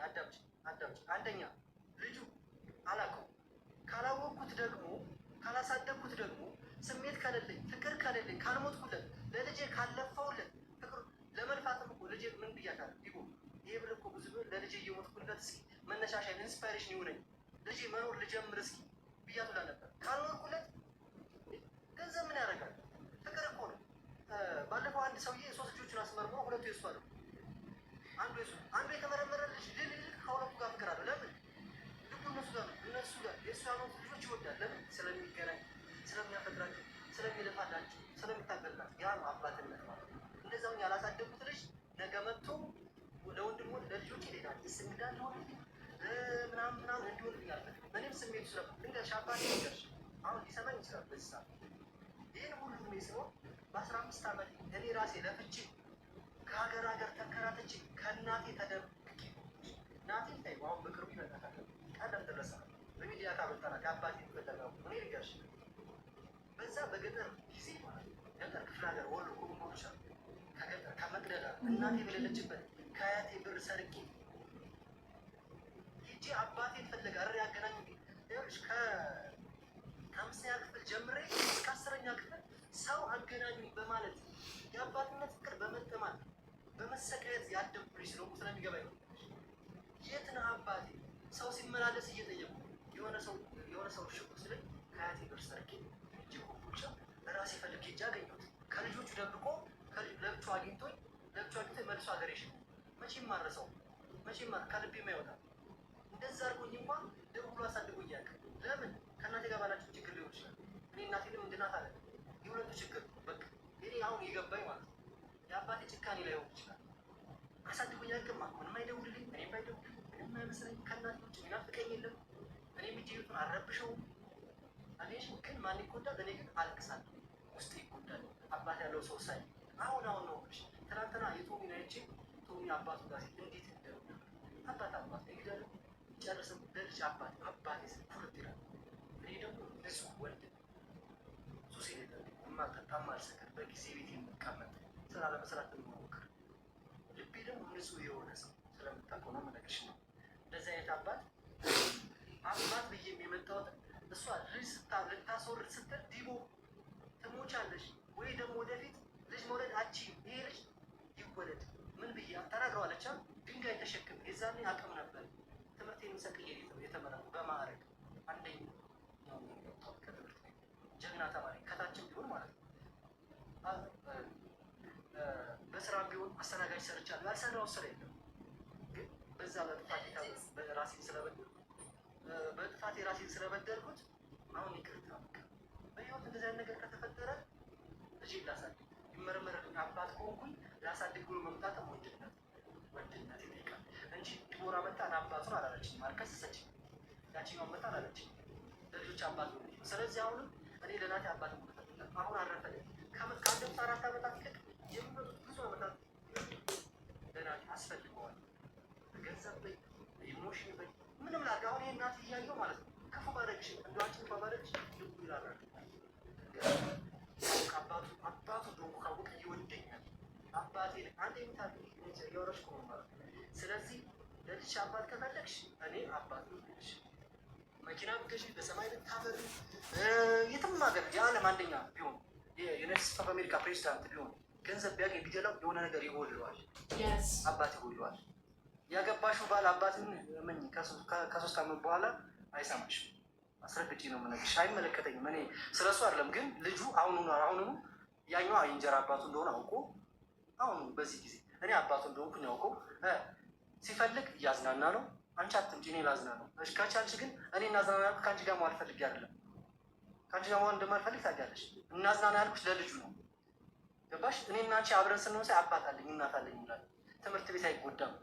አዳምጪ አዳምጪ። አንደኛ ልጁ አላውቀውም። ካላወቅኩት ደግሞ ካላሳደግኩት ደግሞ ስሜት ከሌለኝ ፍቅር ከሌለኝ ካልሞትኩለት ለልጄ ካለፈውለት ፍቅር ለመልፋትም እኮ ልጄ ምን ብያታለሁ? ዲቦ ይሄ ብር እኮ ብዙ ቢሆን ለልጄ እየሞትኩለት እስኪ መነሻሻ inspiration ይሁነኝ ልጄ መኖር ልጀምር እስኪ ብያቱ ነበር። ካልኖርኩለት ገንዘብ ምን ያደርጋል? ፍቅር እኮ ነው። ባለፈው አንድ ሰውዬ ሶስት ልጆቹን አስመርምሮ ሁለቱ የሱ አለው፣ አንዱ የሱ አንዱ የተመረመረ ልጅ ልል ከሁለቱ ጋር ፍቅር አለው። ለምን? ልቡ እነሱ ጋር ነው። እነሱ ጋር የእሱ ያልሆኑት ልጆች ይወዳል። ለምን? ስለሚገናኝ፣ ስለሚያፈቅራቸው፣ ስለሚለፋላቸው፣ ስለሚታገልላቸው። ያ ነው አባትነት ማለት ነው። እንደዛው ያላሳደጉት ልጅ ነገ መጥቶ ለወንድሞ ለልጆች ሌላ አዲስ እንግዳ እንዲሆንልኝ ምናምን ምናምን እንዲሆንልኝ አልፈልግም። እኔም ስሜቱ ስለ ልንገርሽ፣ አባቴ ልንገርሽ፣ አሁን ሊሰማኝ ይችላል በዚህ ሰዓት ይህን ሁሉ እድሜ ስኖር በ15 ዓመት እኔ ራሴ ለፍቼ ከሀገር ሀገር ተንከራተቼ ከእናቴ ናቲን ተይው፣ አሁን በቅርቡ ይመጣታል። ቀደም ድረስ በሚዲያ ካበጣናት የአባቴን ፈለጋው እኔ ልንገርሽ፣ በዛ በገጠር ጊዜ ማለት ነው፣ ገጠር ክፍለ ሀገር ወሎ ኮምቦልቻ፣ ከገጠር ከመቅደላ እናቴ በሌለችበት ከአያቴ ብር ሰርቄ ሄጄ አባቴን ፈለጋ እሪ ያገናኙ። ይኸውልሽ፣ ከአምስተኛ ክፍል ጀምሬ እስከ 10ኛ ክፍል ሰው አገናኙኝ በማለት የአባትነት ፍቅር በመጠማት በመሰቃየት ያደግኩ ልጅ ስለሆንኩ ስለሚገባኝ ነው። የት ነህ አባቴ? ሰው ሲመላለስ እየጠየቁ የሆነ ሰው ሽኩ ስለኝ ከአያቴ ብር ሰርቄ ሄጄ ኮምቦልቻ ራሴ ፈልጌ ሄጄ አገኘሁት። ከልጆቹ ደብቆ ለብቻው አግኝቶኝ መልሶ ሀገሬ ሸኘኝ። መቼም አልረሳው፣ መቼም ከልቤ የማይወጣ። እንደዛ አድርጎኝ እንኳን ደውሎ አሳድጎኝ ያውቅ። ለምን ከእናቴ ጋር ባላቸው ችግር ሊሆን ይችላል። እኔ እናቴንም እንድናት አለ የሁለቱ ችግር ነው። በቃ እኔ አሁን የገባኝ ማለት ነው የአባቴ ጭካኔ ላይሆን ይችላል። አሳድጎኝ አያውቅም። አሁንም አይደውልልኝ፣ እኔም ባይደውልልኝ ምንም አይመስለኝ። ከእናቴ ውጭ የሚናፍቀኝ የለም። እኔም ሂጅ ህይወቱን አልረብሸውም። አገኘሽ ግን ማን ይጎዳል? እኔ ግን አለቅሳለሁ፣ ውስጤ ይጎዳል። አባት ያለው ሰው ሳይ አሁን አሁን ነው የምልሽ። ትናንትና የቶሚን አይቼ ቶሚ አባቱ ጋር ሲል እንዴት እንደሆነ አባት አባት ይግደል ጨርስም ለልጅ አባት አባቴ ስል ኩርት ይላል። እኔ ደግሞ ንጹህ ወንድ ሱስ የሌለብኝ፣ የማልጠጣ፣ የማልሰክር፣ በጊዜ ቤት የምቀመጥ፣ ስራ ለመስራት የምሞክር፣ ልቤ ደግሞ ንጹህ የሆነ ሰው ስለምታውቀው ነው የምነግርሽ ነው። እንደዚህ አይነት አባት አባት ብዬ የመጣሁት እሷ ልጅ ልታስወርድ ስትል ዲቦ ትሞቻለሽ ወይ ደግሞ ወደፊት ልጅ መውለድ አትችይም፣ ይሄ ልጅ ይወለድ ምን ብዬ ተናግረዋለች። ድንጋይ ተሸክም የዛኔ አቅም ነበር። ትምህርቴንም ሰቅዬ የተመረቁ በማዕረግ አንደኛ ነው የወጣሁት ከትምህርት ቤት፣ ጀግና ተማሪ ከታችም ቢሆን ማለት ነው። በስራም ቢሆን አስተናጋጅ ሰርቻለሁ። ያልሰራው ስራ የለም። ግን በዛ በጥፋቴ ራሴን ስለበደልኩት አሁን ይቅርታ በቃ በህይወት እንደዚህ አይነት ነገር ከተፈጠረ ልጄን ላሳድግ ይመረመርልኝ አባት ከሆንኩኝ ላሳድግ ብሎ መምጣትም ወንድነት ወንድነት ይጠይቃል እንጂ ዲቦራ መጣን አባቱን አላለችኝም፣ አልከሰሰችኝም። ያችኛው መጣ አላለችኝም። ለልጆች አባት ነው። ስለዚህ አሁንም እኔ ለናቴ አባት መሆን እፈልጋለሁ። አሁን አረፈደ ካለፉት 4 ዓመታት ይልቅ የሚመጡት ብዙ ዓመታት ለናቴ አስፈልገዋል። በገንዘብ በይ፣ በ emotion በይ፣ ምንም ላድርግ። አሁን ይሄ እናት እያየሁ ማለት ነው ክፉ ባረግሽ እንደው አንቺን እንኳን ባረግሽ ልቡ ይራራል። አባቱ አባቱ እንደሆንኩ ካወቀ ይወደኛል። አባቴ አንድ የምታ የወረሽ ነው ማለት ነው። ስለዚህ ለልጅሽ አባት ከፈለግሽ እኔ አባት ነው ልጅሽ። መኪና ብትገዢ፣ በሰማይ ብታበሪ፣ የትም ሀገር የዓለም አንደኛ ቢሆን፣ የ United States of America ፕሬዚዳንት ቢሆን፣ ገንዘብ ቢያገኝ ቢደላው የሆነ ነገር ይጎድለዋል። አባት ይጎድለዋል። ያገባሽው ባል አባትን እመኝ ከ3 ዓመት በኋላ አይሰማሽም። አስረግጬ ነው የምነግርሽ። አይመለከተኝም። እኔ ስለ እሱ አይደለም፣ ግን ልጁ አሁኑኑ አሁኑኑ ያኛው የእንጀራ አባቱ እንደሆነ አውቆ አሁኑ በዚህ ጊዜ እኔ አባቱ እንደሆንኩኝ አውቆ ሲፈልግ እያዝናና ነው። አንቺ አትምጪ፣ እኔ ላዝና ነው። እሺ ከቻልሽ ግን እኔ እናዝናና ያልኩት ከአንቺ ጋር መዋል ፈልጌ አይደለም። ከአንቺ ጋር መዋል እንደማልፈልግ ታውቂያለሽ። እናዝናና ያልኩሽ ለልጁ ነው። ገባሽ? እኔ እና አንቺ አብረን ስንሆን ሳይ አባት አለኝ እናት አለኝ ይላል። ትምህርት ቤት አይጎዳም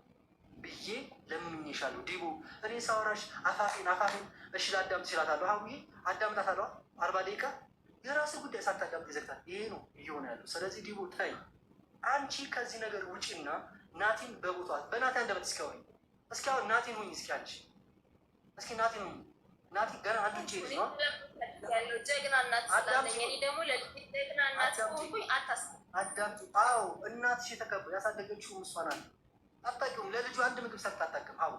ብዬ ለምኜሻለሁ። ዲቦ እኔ ሳወራሽ አፋፌን አፋፌን እሺ ላዳምጥ እችላታለሁ። አሁዬ አዳምጣታለሁ። 40 ደቂቃ የራስ ጉዳይ ሳታዳምጥ ይዘግታል። ይሄ ነው እየሆነ ያለው። ስለዚህ ዲቦ ታይ፣ አንቺ ከዚህ ነገር ውጪና ናቲን በቦታዋ በናቲ አንደበት እስኪ አውሪኝ። እስኪ አሁን ናቲን ሁኝ። እስኪ አንቺ እስኪ ናቲን ሁኝ። ናቲ ገና አንድ ውጭ ልጅ ነው። ያለው ጀግና እናት ስላለኝ እኔ ደግሞ ለልጄ ጀግና እናት ሆንኩኝ። አታስብ። አዳምጪ። አዎ እናትሽ የተከበ ያሳደገችው እሷ ናት። አታውቂውም። ለልጁ አንድ ምግብ ሰርታ አታውቅም። አዎ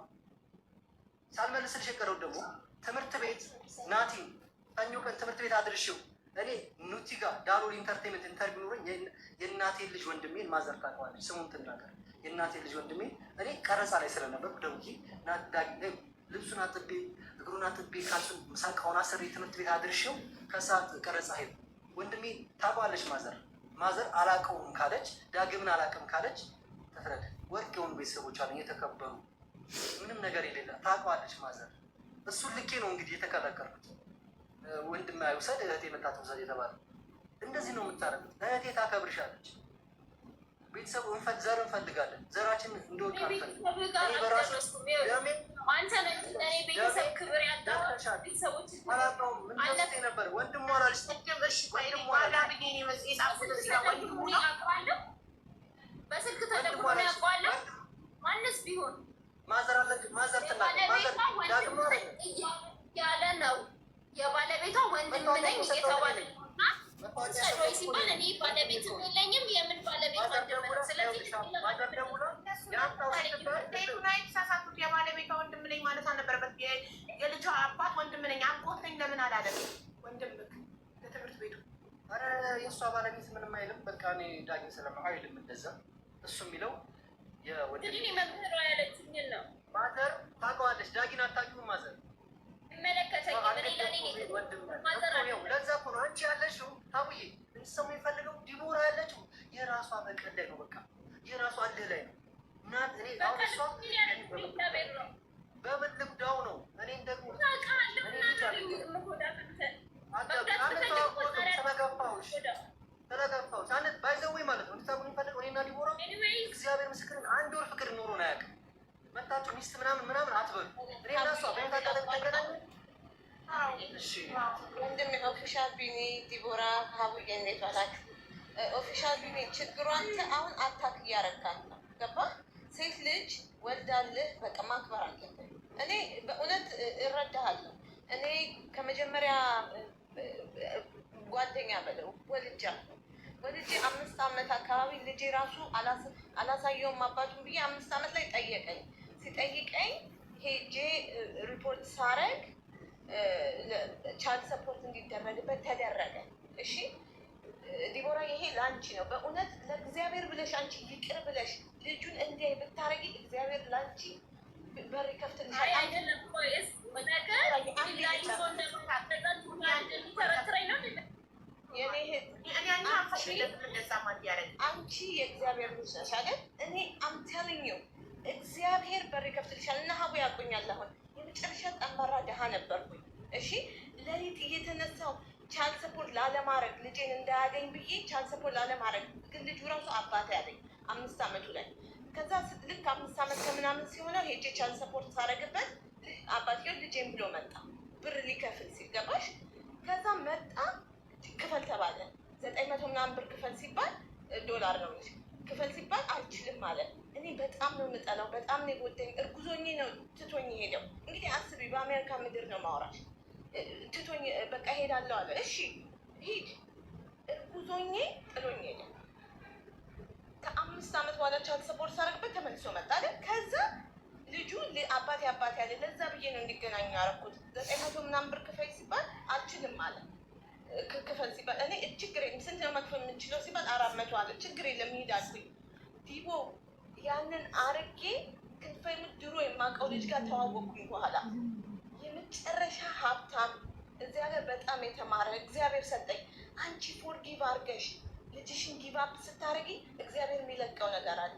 ሳልመልስልሽ የቀረው ደግሞ ትምህርት ቤት ናቲ ሰኞ ቀን ትምህርት ቤት አድርሼው እኔ ኑቲ ጋር ዳሎል Entertainment interview ኖሮኝ የእናቴን ልጅ ወንድሜን ማዘር ታውቀዋለች፣ ስሙን ትናገር። የእናቴን ልጅ ወንድሜን እኔ ቀረጻ ላይ ስለነበርኩ ደውዬ ልብሱን አጥቤ እግሩን አጥቤ ካልሱን ምሳቃውን አስሬ ትምህርት ቤት አድርሼው ከሰዓት ቀረጻ ሄዱ። ወንድሜ ታውቀዋለች ማዘር። ማዘር አላውቀውም ካለች፣ ዳግምን አላውቅም ካለች ትፍረድ። ወርቅ የሆኑ ቤተሰቦች አሉኝ የተከበሩ ምንም ነገር የሌለ ታውቀዋለች ማዘር። እሱን ልኬ ነው እንግዲህ የተከራከርኩት። ወንድም አይውሰድ እህቴ መታ ትውሰድ የተባለ እንደዚህ ነው የምታደርጉት። እህቴ ታከብርሻለች። ቤተሰቡ ዘር እንፈልጋለን። ዘራችን እንደወጣ ቤተሰብ ጋር አልደረስኩም። አንተ ነህ ለእኔ ቤተሰብ ክብር ያጣው ቤተሰቦች አላውቀውም። ምን ነበር ወንድሟ አላለች። ወንድሟ አውቀዋለሁ። በስልክ ተደውሎ ነው ያውቀዋለሁ። ማንስ ቢሆን ማዘር አለ፣ ማዘር ትናገር። ማዘር የባለቤቷ ዳግም ወንድም ነው ነኝ እያለ ነው። የባለቤቷ ወንድም ነኝ እየተባለ ነው እና ውሰድ ወይ ሲባል እኔ ባለቤትም የለኝም፣ የምን ባለቤት ወንድም ነው። ስለዚህ ማዘር ደውላ ያምጣው ስትባል ሴቱን የተሳሳቱት የባለቤቷ ወንድም ነኝ ማለት አልነበረበት። የልጇ አባት ወንድም ነኝ፣ አጎት ነኝ ለምን አላለም? ወንድምክ ለትምህርት ቤቱ ኧረ የእሷ ባለቤት ምንም አይልም። በቃ እኔ ዳግም ስለማ አይልም እንደዛ። እሱ የሚለው የወንድም እንግዲህ መምህሯ ያለችኝን ነው። ማዘር ታውቀዋለች። ዳጊን አታውቂውም ማዘር ይመለከተኝም። እኔ ለእኔ ማዘር አለ። ለዛ እኮ ነው አንቺ ያለሽው ታውዬ እንድትሰሙ የሚፈልገው ዲቦራ ያለችው የራሷ በቀል ላይ ነው። በቃ የራሷ እልህ ላይ ነው። እናት እኔ አሁን እሷ እግዚአብሔር ነው። በምን ልጉዳው ነው? እኔን ደግሞ ታውቃለህ እና ነው የምጎዳት አንተ። ስለገፋሁሽ ስለገፋሁሽ አንድ by the way ማለት ነው እንድታውቁ የሚፈልገው እኔና ዲቦራ Anyways እግዚአብሔር ምስክርን አንድ ወር ፍቅር ኖሮን አያውቅም። መታችሁ ሚስት ምናምን ምናምን አትበሉ። እኔና እሷ በህይወት አጋጣሚ ተገናኘን። እሺ። ወንድም Official ቢኒ፣ ዲቦራ፣ ሀቡዬ እንዴት ዋላችሁ? Official ቢኒ፣ ችግሩ አንተ አሁን attack እያረካት ነው። ገባ? ሴት ልጅ ወልዳልህ በቃ ማክበር አለብን። እኔ በእውነት እረዳሃለሁ። እኔ ከመጀመሪያ ጓደኛ በለው ወልጃለሁ። ወልጄ 5 ዓመት አካባቢ ልጄ ራሱ አላሳየውም አባቱን ብዬ 5 ዓመት ላይ ጠየቀኝ። ሲጠይቀኝ ሄጄ ሪፖርት ሳረግ child support እንዲደረግበት ተደረገ። እሺ ዲቦራ፣ ይሄ ለአንቺ ነው። በእውነት ለእግዚአብሔር ብለሽ አንቺ ይቅር ብለሽ ልጁን እንዲያይ ብታረጊ እግዚአብሔር ለአንቺ በር ይከፍትልሻል። አይ አይደለም፣ ቆይ እሱ ነገር ሌላ ይዞ እንደሚተረትረኝ ነው። የኔ እህት እኔ አልፈቅድለትም እንደዛ እንዲያደርግ። አንቺ የእግዚአብሔር ልጅ ነሽ አይደል? እኔ I'm telling you እግዚአብሔር በር ይከፍትልሻል። እና ሀቡ ያውቁኛል። አሁን የመጨረሻ ጠንባራ ድሃ ነበርኩኝ። እሺ ሌሊት እየተነሳው child support ላለማድረግ፣ ልጄን እንዳያገኝ ብዬ child support ላለማድረግ፣ ግን ልጁ ራሱ አባቴ ያለኝ 5 አመቱ ላይ። ከዛ ልክ 5 አመት ከምናምን ሲሆነው ሄጄ child support ሳደርግበት አባትየው ልጄን ብሎ መጣ፣ ብር ሊከፍል ሲገባሽ። ከዛ መጣ፣ ክፈል ተባለ። 900 ምናምን ብር ክፈል ሲባል፣ ዶላር ነው እንጂ፣ ክፈል ሲባል አልችልም አለ። እኔ በጣም ነው የምጠላው፣ በጣም ነው የጎዳኝ። እርጉዞኜ ነው ትቶኝ ሄደው። እንግዲህ አስቢ፣ በአሜሪካ ምድር ነው ማውራሽ። ትቶኝ በቃ ሄዳለሁ አለ። እሺ ሂድ። እርጉዞኜ ጥሎኝ ሄደ። ከ5 ዓመት በኋላ child support ሳደርግበት ተመልሶ መጣ አይደል? ከዛ ልጁ አባቴ አባቴ አለ። ለዛ ብዬ ነው እንዲገናኙ ያደረኩት። 900 ምናምን ብር ክፈይ ሲባል አልችልም አለ። ክፈል ሲባል እኔ ችግር የለም፣ ስንት ነው መክፈል የምንችለው ሲባል 400 አለ። ችግር የለም ሂድ አልኩኝ። ዲቦ ያንን አርጌ ክንፈይሙ ድሮ የማውቀው ልጅ ጋር ተዋወቅኩኝ። በኋላ የመጨረሻ ሀብታም፣ እዚህ ሀገር በጣም የተማረ እግዚአብሔር ሰጠኝ። አንቺ forgive አርገሽ ልጅሽን give up ስታደርጊ እግዚአብሔር የሚለቀው ነገር አለ።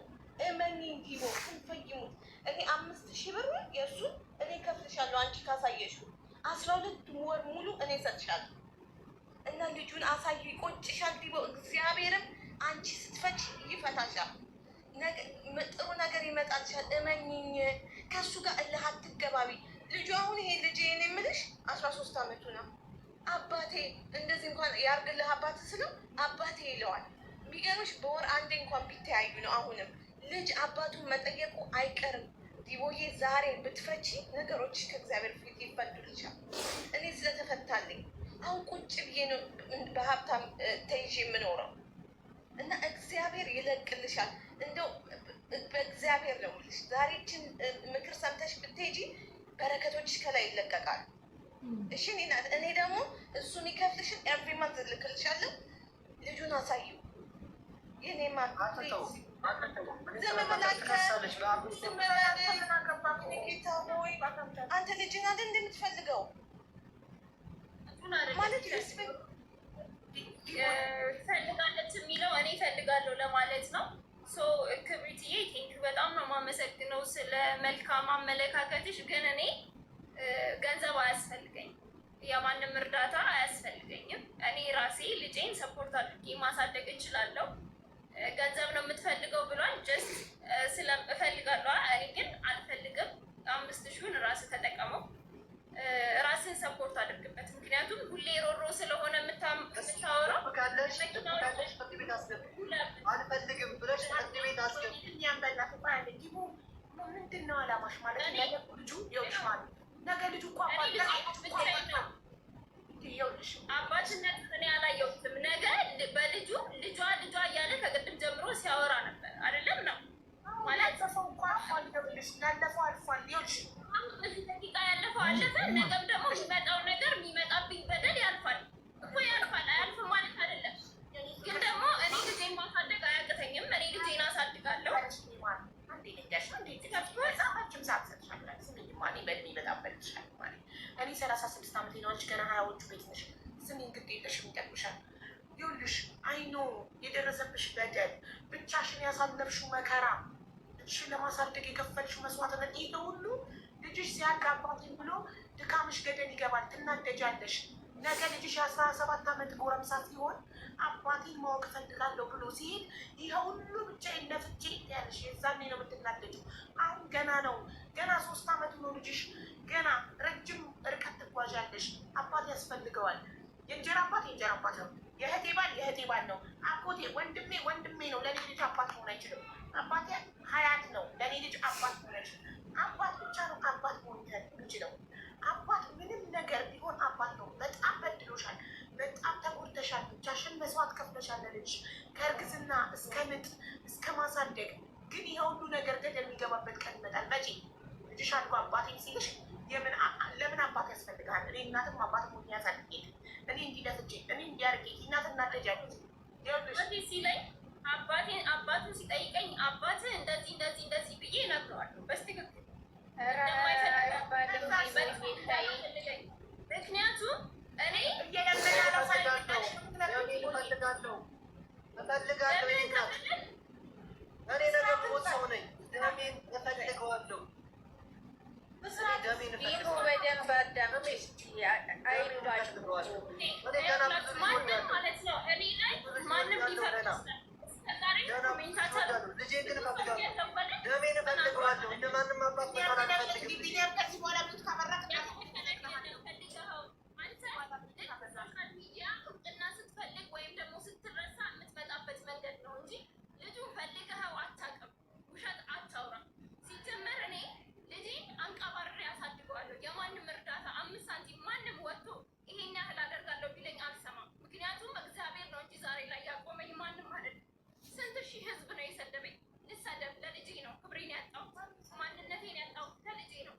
እመኚኝ ዲቦ፣ ክንፈይሙት እኔ 5,000 ብር የእሱን እኔ ከፍልሻለሁ። አንቺ ካሳየሽው 12 ወር ሙሉ እኔ እሰጥሻለሁ። እና ልጁን አሳዩ፣ ይቆጭሻል ዲቦ። እግዚአብሔርም አንቺ ስትፈች ይፈታሻል። ጥሩ ነገር ይመጣልሻል። እመኚኝ። ከእሱ ጋር እልህ አትገባቢ። ልጁ አሁን ይሄ ልጅ ይሄን የምልሽ 13 አመቱ ነው። አባቴ እንደዚህ እንኳን ያርግልህ አባት ስለው አባቴ ይለዋል። ቢገርምሽ በወር አንዴ እንኳን ቢተያዩ ነው። አሁንም ልጅ አባቱን መጠየቁ አይቀርም። ዲቦዬ ዛሬ ብትፈቺ ነገሮች ከእግዚአብሔር ፊት ይፈቱልሻል። እኔ ስለተፈታልኝ አሁን ቁጭ ብዬ ነው በሀብታም ተይዤ የምኖረው እና እግዚአብሔር ይለቅልሻል። እንደው በእግዚአብሔር ነው የምልሽ። ዛሬ ይህችን ምክር ሰምተሽ ብትሄጂ በረከቶች ከላይ ይለቀቃሉ። እሺ እኔ ናት እኔ ደግሞ እሱ የሚከፍልሽን every month እልክልሻለሁ። ልጁን አሳዩ። የኔ ማር አትተው አትተው። ዝም ብለህ ትከሳለች በአምስት ዝም በል ጌታ ሆይ፣ አንተ ልጅን አይደል እንደምትፈልገው ማለት respect ትፈልጋለች የሚለው እኔ እፈልጋለሁ ለማለት ነው። So ክብሪትዬ thank you፣ በጣም ነው የማመሰግነው ስለ መልካም አመለካከትሽ። ግን እኔ ገንዘብ አያስፈልገኝም፣ የማንም እርዳታ አያስፈልገኝም። እኔ ራሴ ልጄን support አድርጌ ማሳደግ እችላለሁ። ገንዘብ ነው የምትፈልገው ብሏል። Just ስለ እፈልጋለሁ፣ እኔ ግን አልፈልግም። 5,000ውን ራስህ ተጠቀመው፣ ራስን support አድርግበት። ምክንያቱም ሁሌ ሮሮ ስለሆነ የምታወራው ካለሽ ካለሽ ፍርድ ቤት አስገቢ። አልፈልግም ብለሽ ፍርድ ቤት አስገቢ። እኛም በእናትህ ቆይ አንዴ ዲቦ ምንድን ነው አላማሽ? ማለት ነገ ልጁ ይኸውልሽ፣ ማለት ነገ ልጁ እኮ እኔ አባት ልጄ ብቻዬን ነው። ይኸውልሽ አባትነት እኔ አላየሁትም። ነገ በልጁ ልጇ ልጇ እያለ ከቅድም ጀምሮ ሲያወራ ነበር። አይደለም ነው ማለት ያለፈው እኮ አልፏል። ይኸውልሽ ያለፈው አልፏል። ይኸውልሽ አሁን በዚህ ደቂቃ ያለፈው አለፈ። ነገም ደግሞ የሚመጣው ነገር፣ የሚመጣብኝ በደል ያልፋል እኮ፣ ያልፋል። አያልፍም ማለት አይደለም። ግን ደግሞ እኔ ልጄን ማሳደግ አያቅተኝም። እኔ ልጄን አሳድጋለሁ። አንዴ ልንገርሽ፣ አንዴ ረጅም ሰዓት ሰጥሻለሁ። ስሚኝማ፣ እኔ በእድሜ በጣም በልጥሻለሁ ማለት እኔ 36 ዓመቴ ነው። አንቺ ገና 20ዎቹ ቤት ነሽ። ስሚኝ፣ ግድ የለሽም፣ ይጠቅምሻል። ይኸውልሽ I know የደረሰብሽ በደል፣ ብቻሽን ያሳለፍሽው መከራ፣ ልጅሽን ለማሳደግ የከፈልሽው መስዋዕትነት፣ ይሄ ሁሉ ልጅሽ ሲያድግ አባቴን ብሎ ድካምሽ ገደል ይገባል። ትናደጃለሽ። ነገ ልጅሽ የ17 ዓመት ጎረምሳ ሲሆን አባቴን ማወቅ እፈልጋለሁ ብሎ ሲሄድ ይሄ ሁሉ ብቻዬን ለፍቼ ያለሽ የዛኔ ነው የምትናደጂው። አሁን ገና ነው። ገና 3 ዓመቱ ነው ልጅሽ። ገና ረጅም ርቀት ትጓዣለሽ። አባት ያስፈልገዋል። የእንጀራ አባት የእንጀራ አባት ነው። የእህቴ ባል የእህቴ ባል ነው። አጎቴ ወንድሜ ወንድሜ ነው። ለእኔ ልጅ አባት መሆን አይችልም። አባቴ ሀያት ነው። ለእኔ ልጅ አባት መሆን አይችልም። አባት ብቻ ነው አባት መሆን የሚችለው። አባት ምንም ነገር ቢሆን አባት ነው። በጣም በድሎሻል። በጣም ተጎድተሻል። ብቻሽን መስዋዕት ከፍለሻል ለልጅሽ ከእርግዝና እስከ ምጥ እስከ ማሳደግ። ግን ይሄ ሁሉ ነገር ገደል የሚገባበት ቀን ይመጣል። መቼ ልጅሽ አድጎ አባቴ ሲልሽ ለምን አባት ያስፈልግሃል? እኔ እናትም አባትም ሆኜ ያሳድጌ፣ እኔ እንዲለፍቼ፣ እኔ እንዲያርጌ እናትና ልጅ ያለች ይኸውልሽ አባቴ ሲለኝ፣ አባቴ አባቱን ሲጠይቀኝ አባትህ እንደዚህ እንደዚህ እንደዚህ ብዬ እነግረዋለሁ በትክክል እንደማይፈልገኝ። ምክንያቱም እኔ እየለመነ ነው። እፈልጋለሁ፣ እፈልጋለሁ። ለምን እናት ከፈለግ እኔ ነገ ሞት ሰው ነኝ። ደሜን እፈልገዋለሁ። እኔ ደሜን ቢሮ እፈልገዋለሁ። በደንብ አዳምጪ እስኪ፣ አይባልም። እፈልገዋለሁ። እኔ ገና ብዙ ልጅ ማንም እወልዳለሁ። ማለት ነው እኔ ላይ ማንም ሊፈርድ እስከዛሬ ገና ብዙ ልጅ commentator እወልዳለሁ። ልጄን ግን እፈልጋለሁ። ደሜን እፈልገዋለሁ። እንደ ማንም አባት መጣል አልፈልግም። ቢኒያም ከዚህ በኋላ mute ካበራክ ፈልገኸው አንተ ልክ social media እውቅና ስትፈልግ ወይም ደግሞ ስትረሳ የምትመጣበት መንገድ ነው እንጂ ልጁን ፈልገኸው አታውቅም። ውሸት አታውራ። ሲጀመር እኔ ልጄን አንቀባርሬ አሳድገዋለሁ። የማንም እርዳታ 5 ሳንቲም ማንም ወጥቶ ይሄን ያህል አደርጋለሁ ቢለኝ አልሰማም። ምክንያቱም እግዚአብሔር ነው እንጂ ዛሬ ላይ ያቆመኝ ማንም አይደለም። ስንት ሺህ ህዝብ ነው የሰደበኝ። ልሰደብ ለልጄ ነው ክብሬን ያጣሁት፣ ማንነቴን ያጣሁት ለልጄ ነው።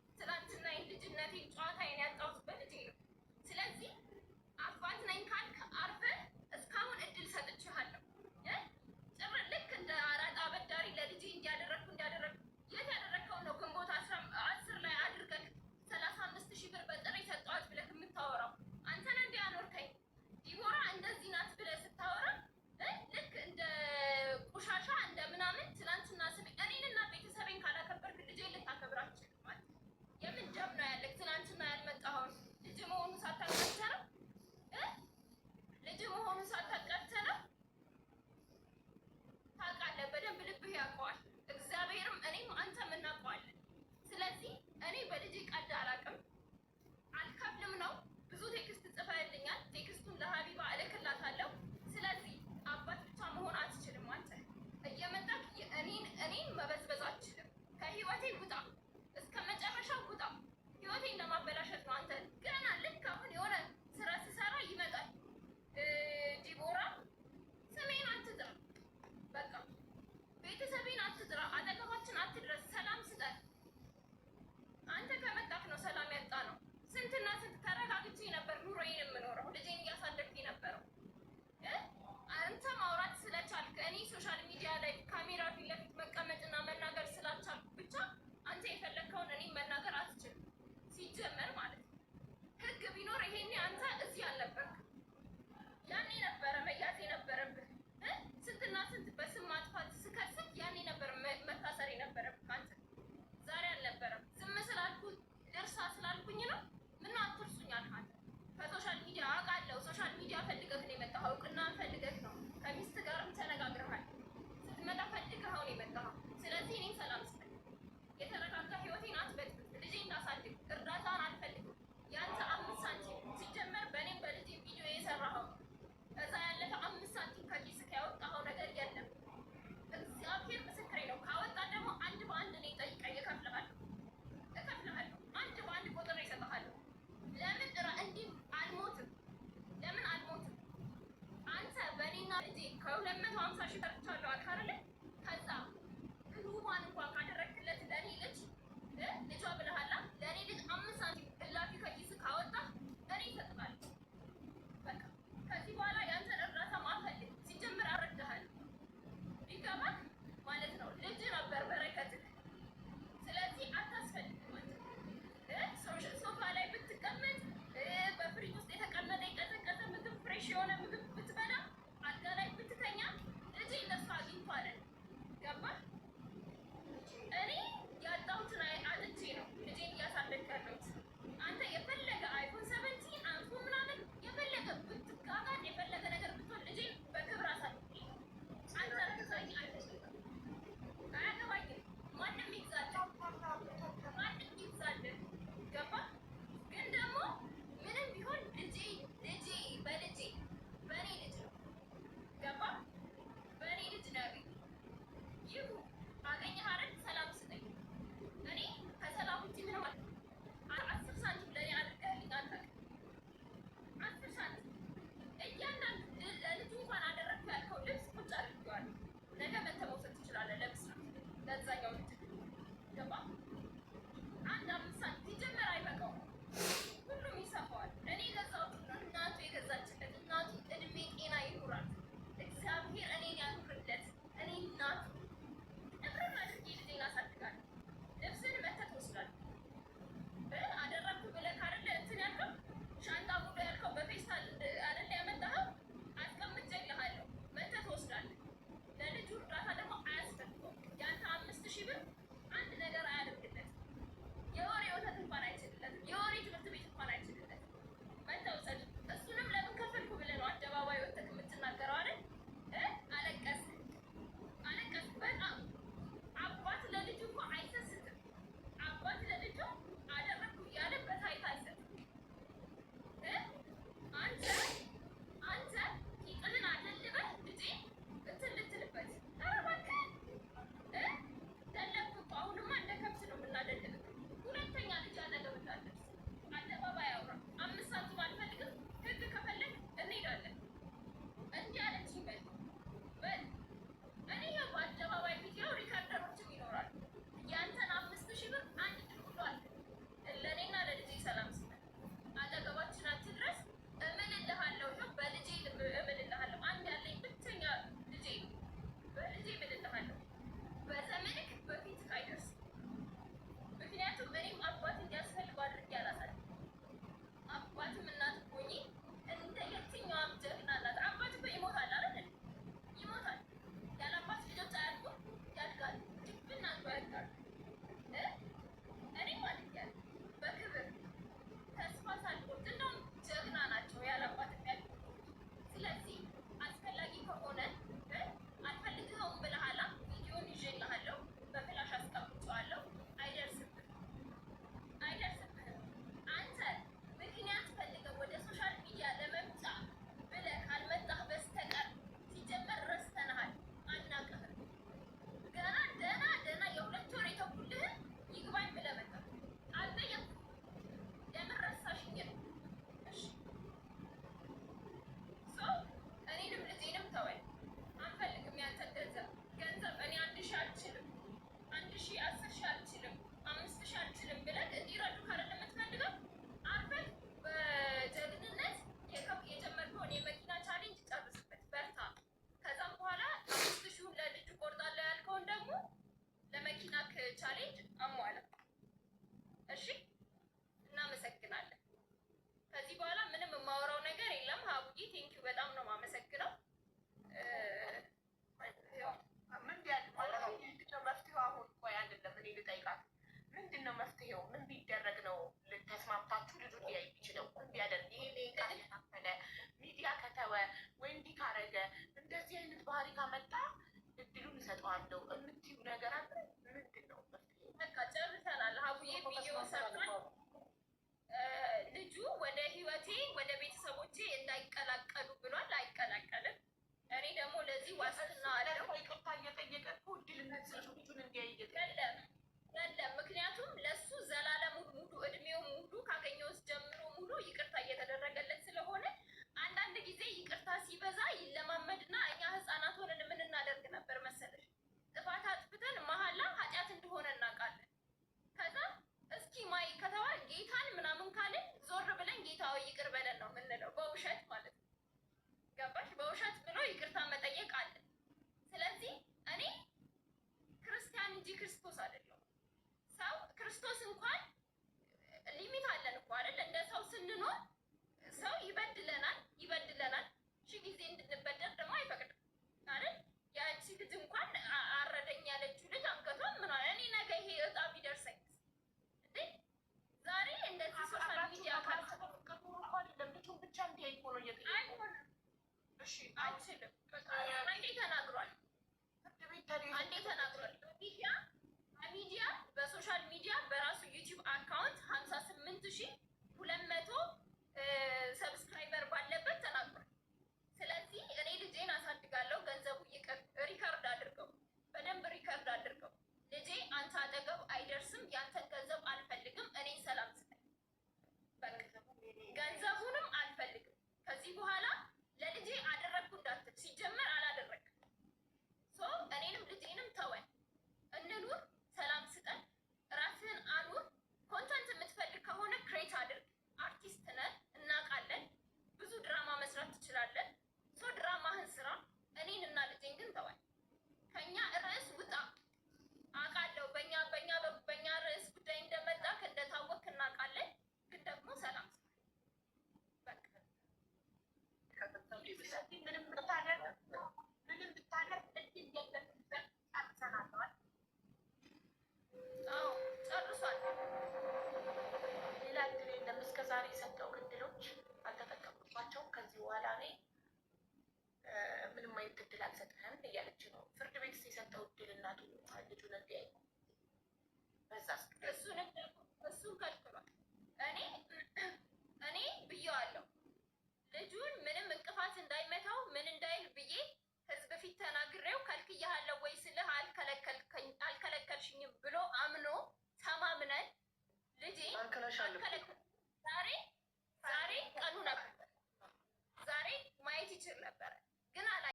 ክርስቶስ እንኳን limit አለን እኮ አይደል? እንደ ሰው ስንኖር ሰው ይበድለናል፣ ይበድለናል። ሺ ጊዜ እንድንበደል ደግሞ አይፈቅድም አይደል? ያቺ ልጅ እንኳን አረደኝ ያለችው ልጅ አንገቷን ምን ሆነ? እኔ ነገ ይሄ እጣ ቢደርሰኝ እንዴ? ዛሬ እንደዚህ social media አይደለም ልጁን ብቻ እንዲያይ እኮ ነው እየጠየቁ። አይሆንም፣ እሺ አይችልም። አንዴ ተናግሯል። ፍርድ ቤት ታዲያ አንዴ ተናግሯል። በሚዲያ በ social media በራሱ YouTube account 58,200 subscriber ባለበት ተናግሯል። ስለዚህ እኔ ልጄን አሳድጋለሁ፣ ገንዘቡ ይቅር፣ record አድርገው፣ በደንብ record አድርገው። ልጄ አንተ አጠገብ አይደርስም፣ ያንተን ገንዘብ አልፈልግም፣ እኔን ሰላም ስጠኝ። በቃ ገንዘቡንም አልፈልግም። ከዚህ በኋላ ለልጄ አደረግኩ እንዳትል፣ ሲጀመር አላደረግም። So እኔንም ልጄንም ተወን፣ እንኑር፣ ሰላም ስጠን፣ ራስህን አኑር። Content የምትፈልግ ከሆነ create አድርግ። አርቲስት ነህ፣ እናውቃለን። ብዙ ድራማ መስራት ትችላለህ። So ድራማህን ስራ። እኔን እና ልጄን ግን ተወን። ከኛ ርዕስ ውጣ። አውቃለሁ በኛ ርዕስ ጉዳይ እንደመጣ እንደታወቅክ እናውቃለን። ግን ደግሞ ሰላም ስጠን። በቃ። ስለዚህ ምንም ብታደርግ እድል የለም። ጨርሰናል። አዎ ጨርሷል። ሌላ እድል የለም። እስከ ዛሬ የሰጠው እድሎች አልተጠቀምባቸውም። ከዚህ በኋላ እኔ ምንም አይነት እድል አልሰጥህም እያለች ነው። ፍርድ ቤት የሰጠው እድል እናቱ ልጁን እንዲያይ በዛ እሱን ከልክሏል። እኔ ብዬዋለሁ ልጁን ምንም እንቅፋት እንዳይመታው ምን እንዳይል ብዬ ህዝብ ፊት ተናግሬው ከልክያለሁ ወይ ስልህ አልከለከልሽኝም ብሎ አምኖ ተማምነን ልጄ ከልክለሻል እኮ።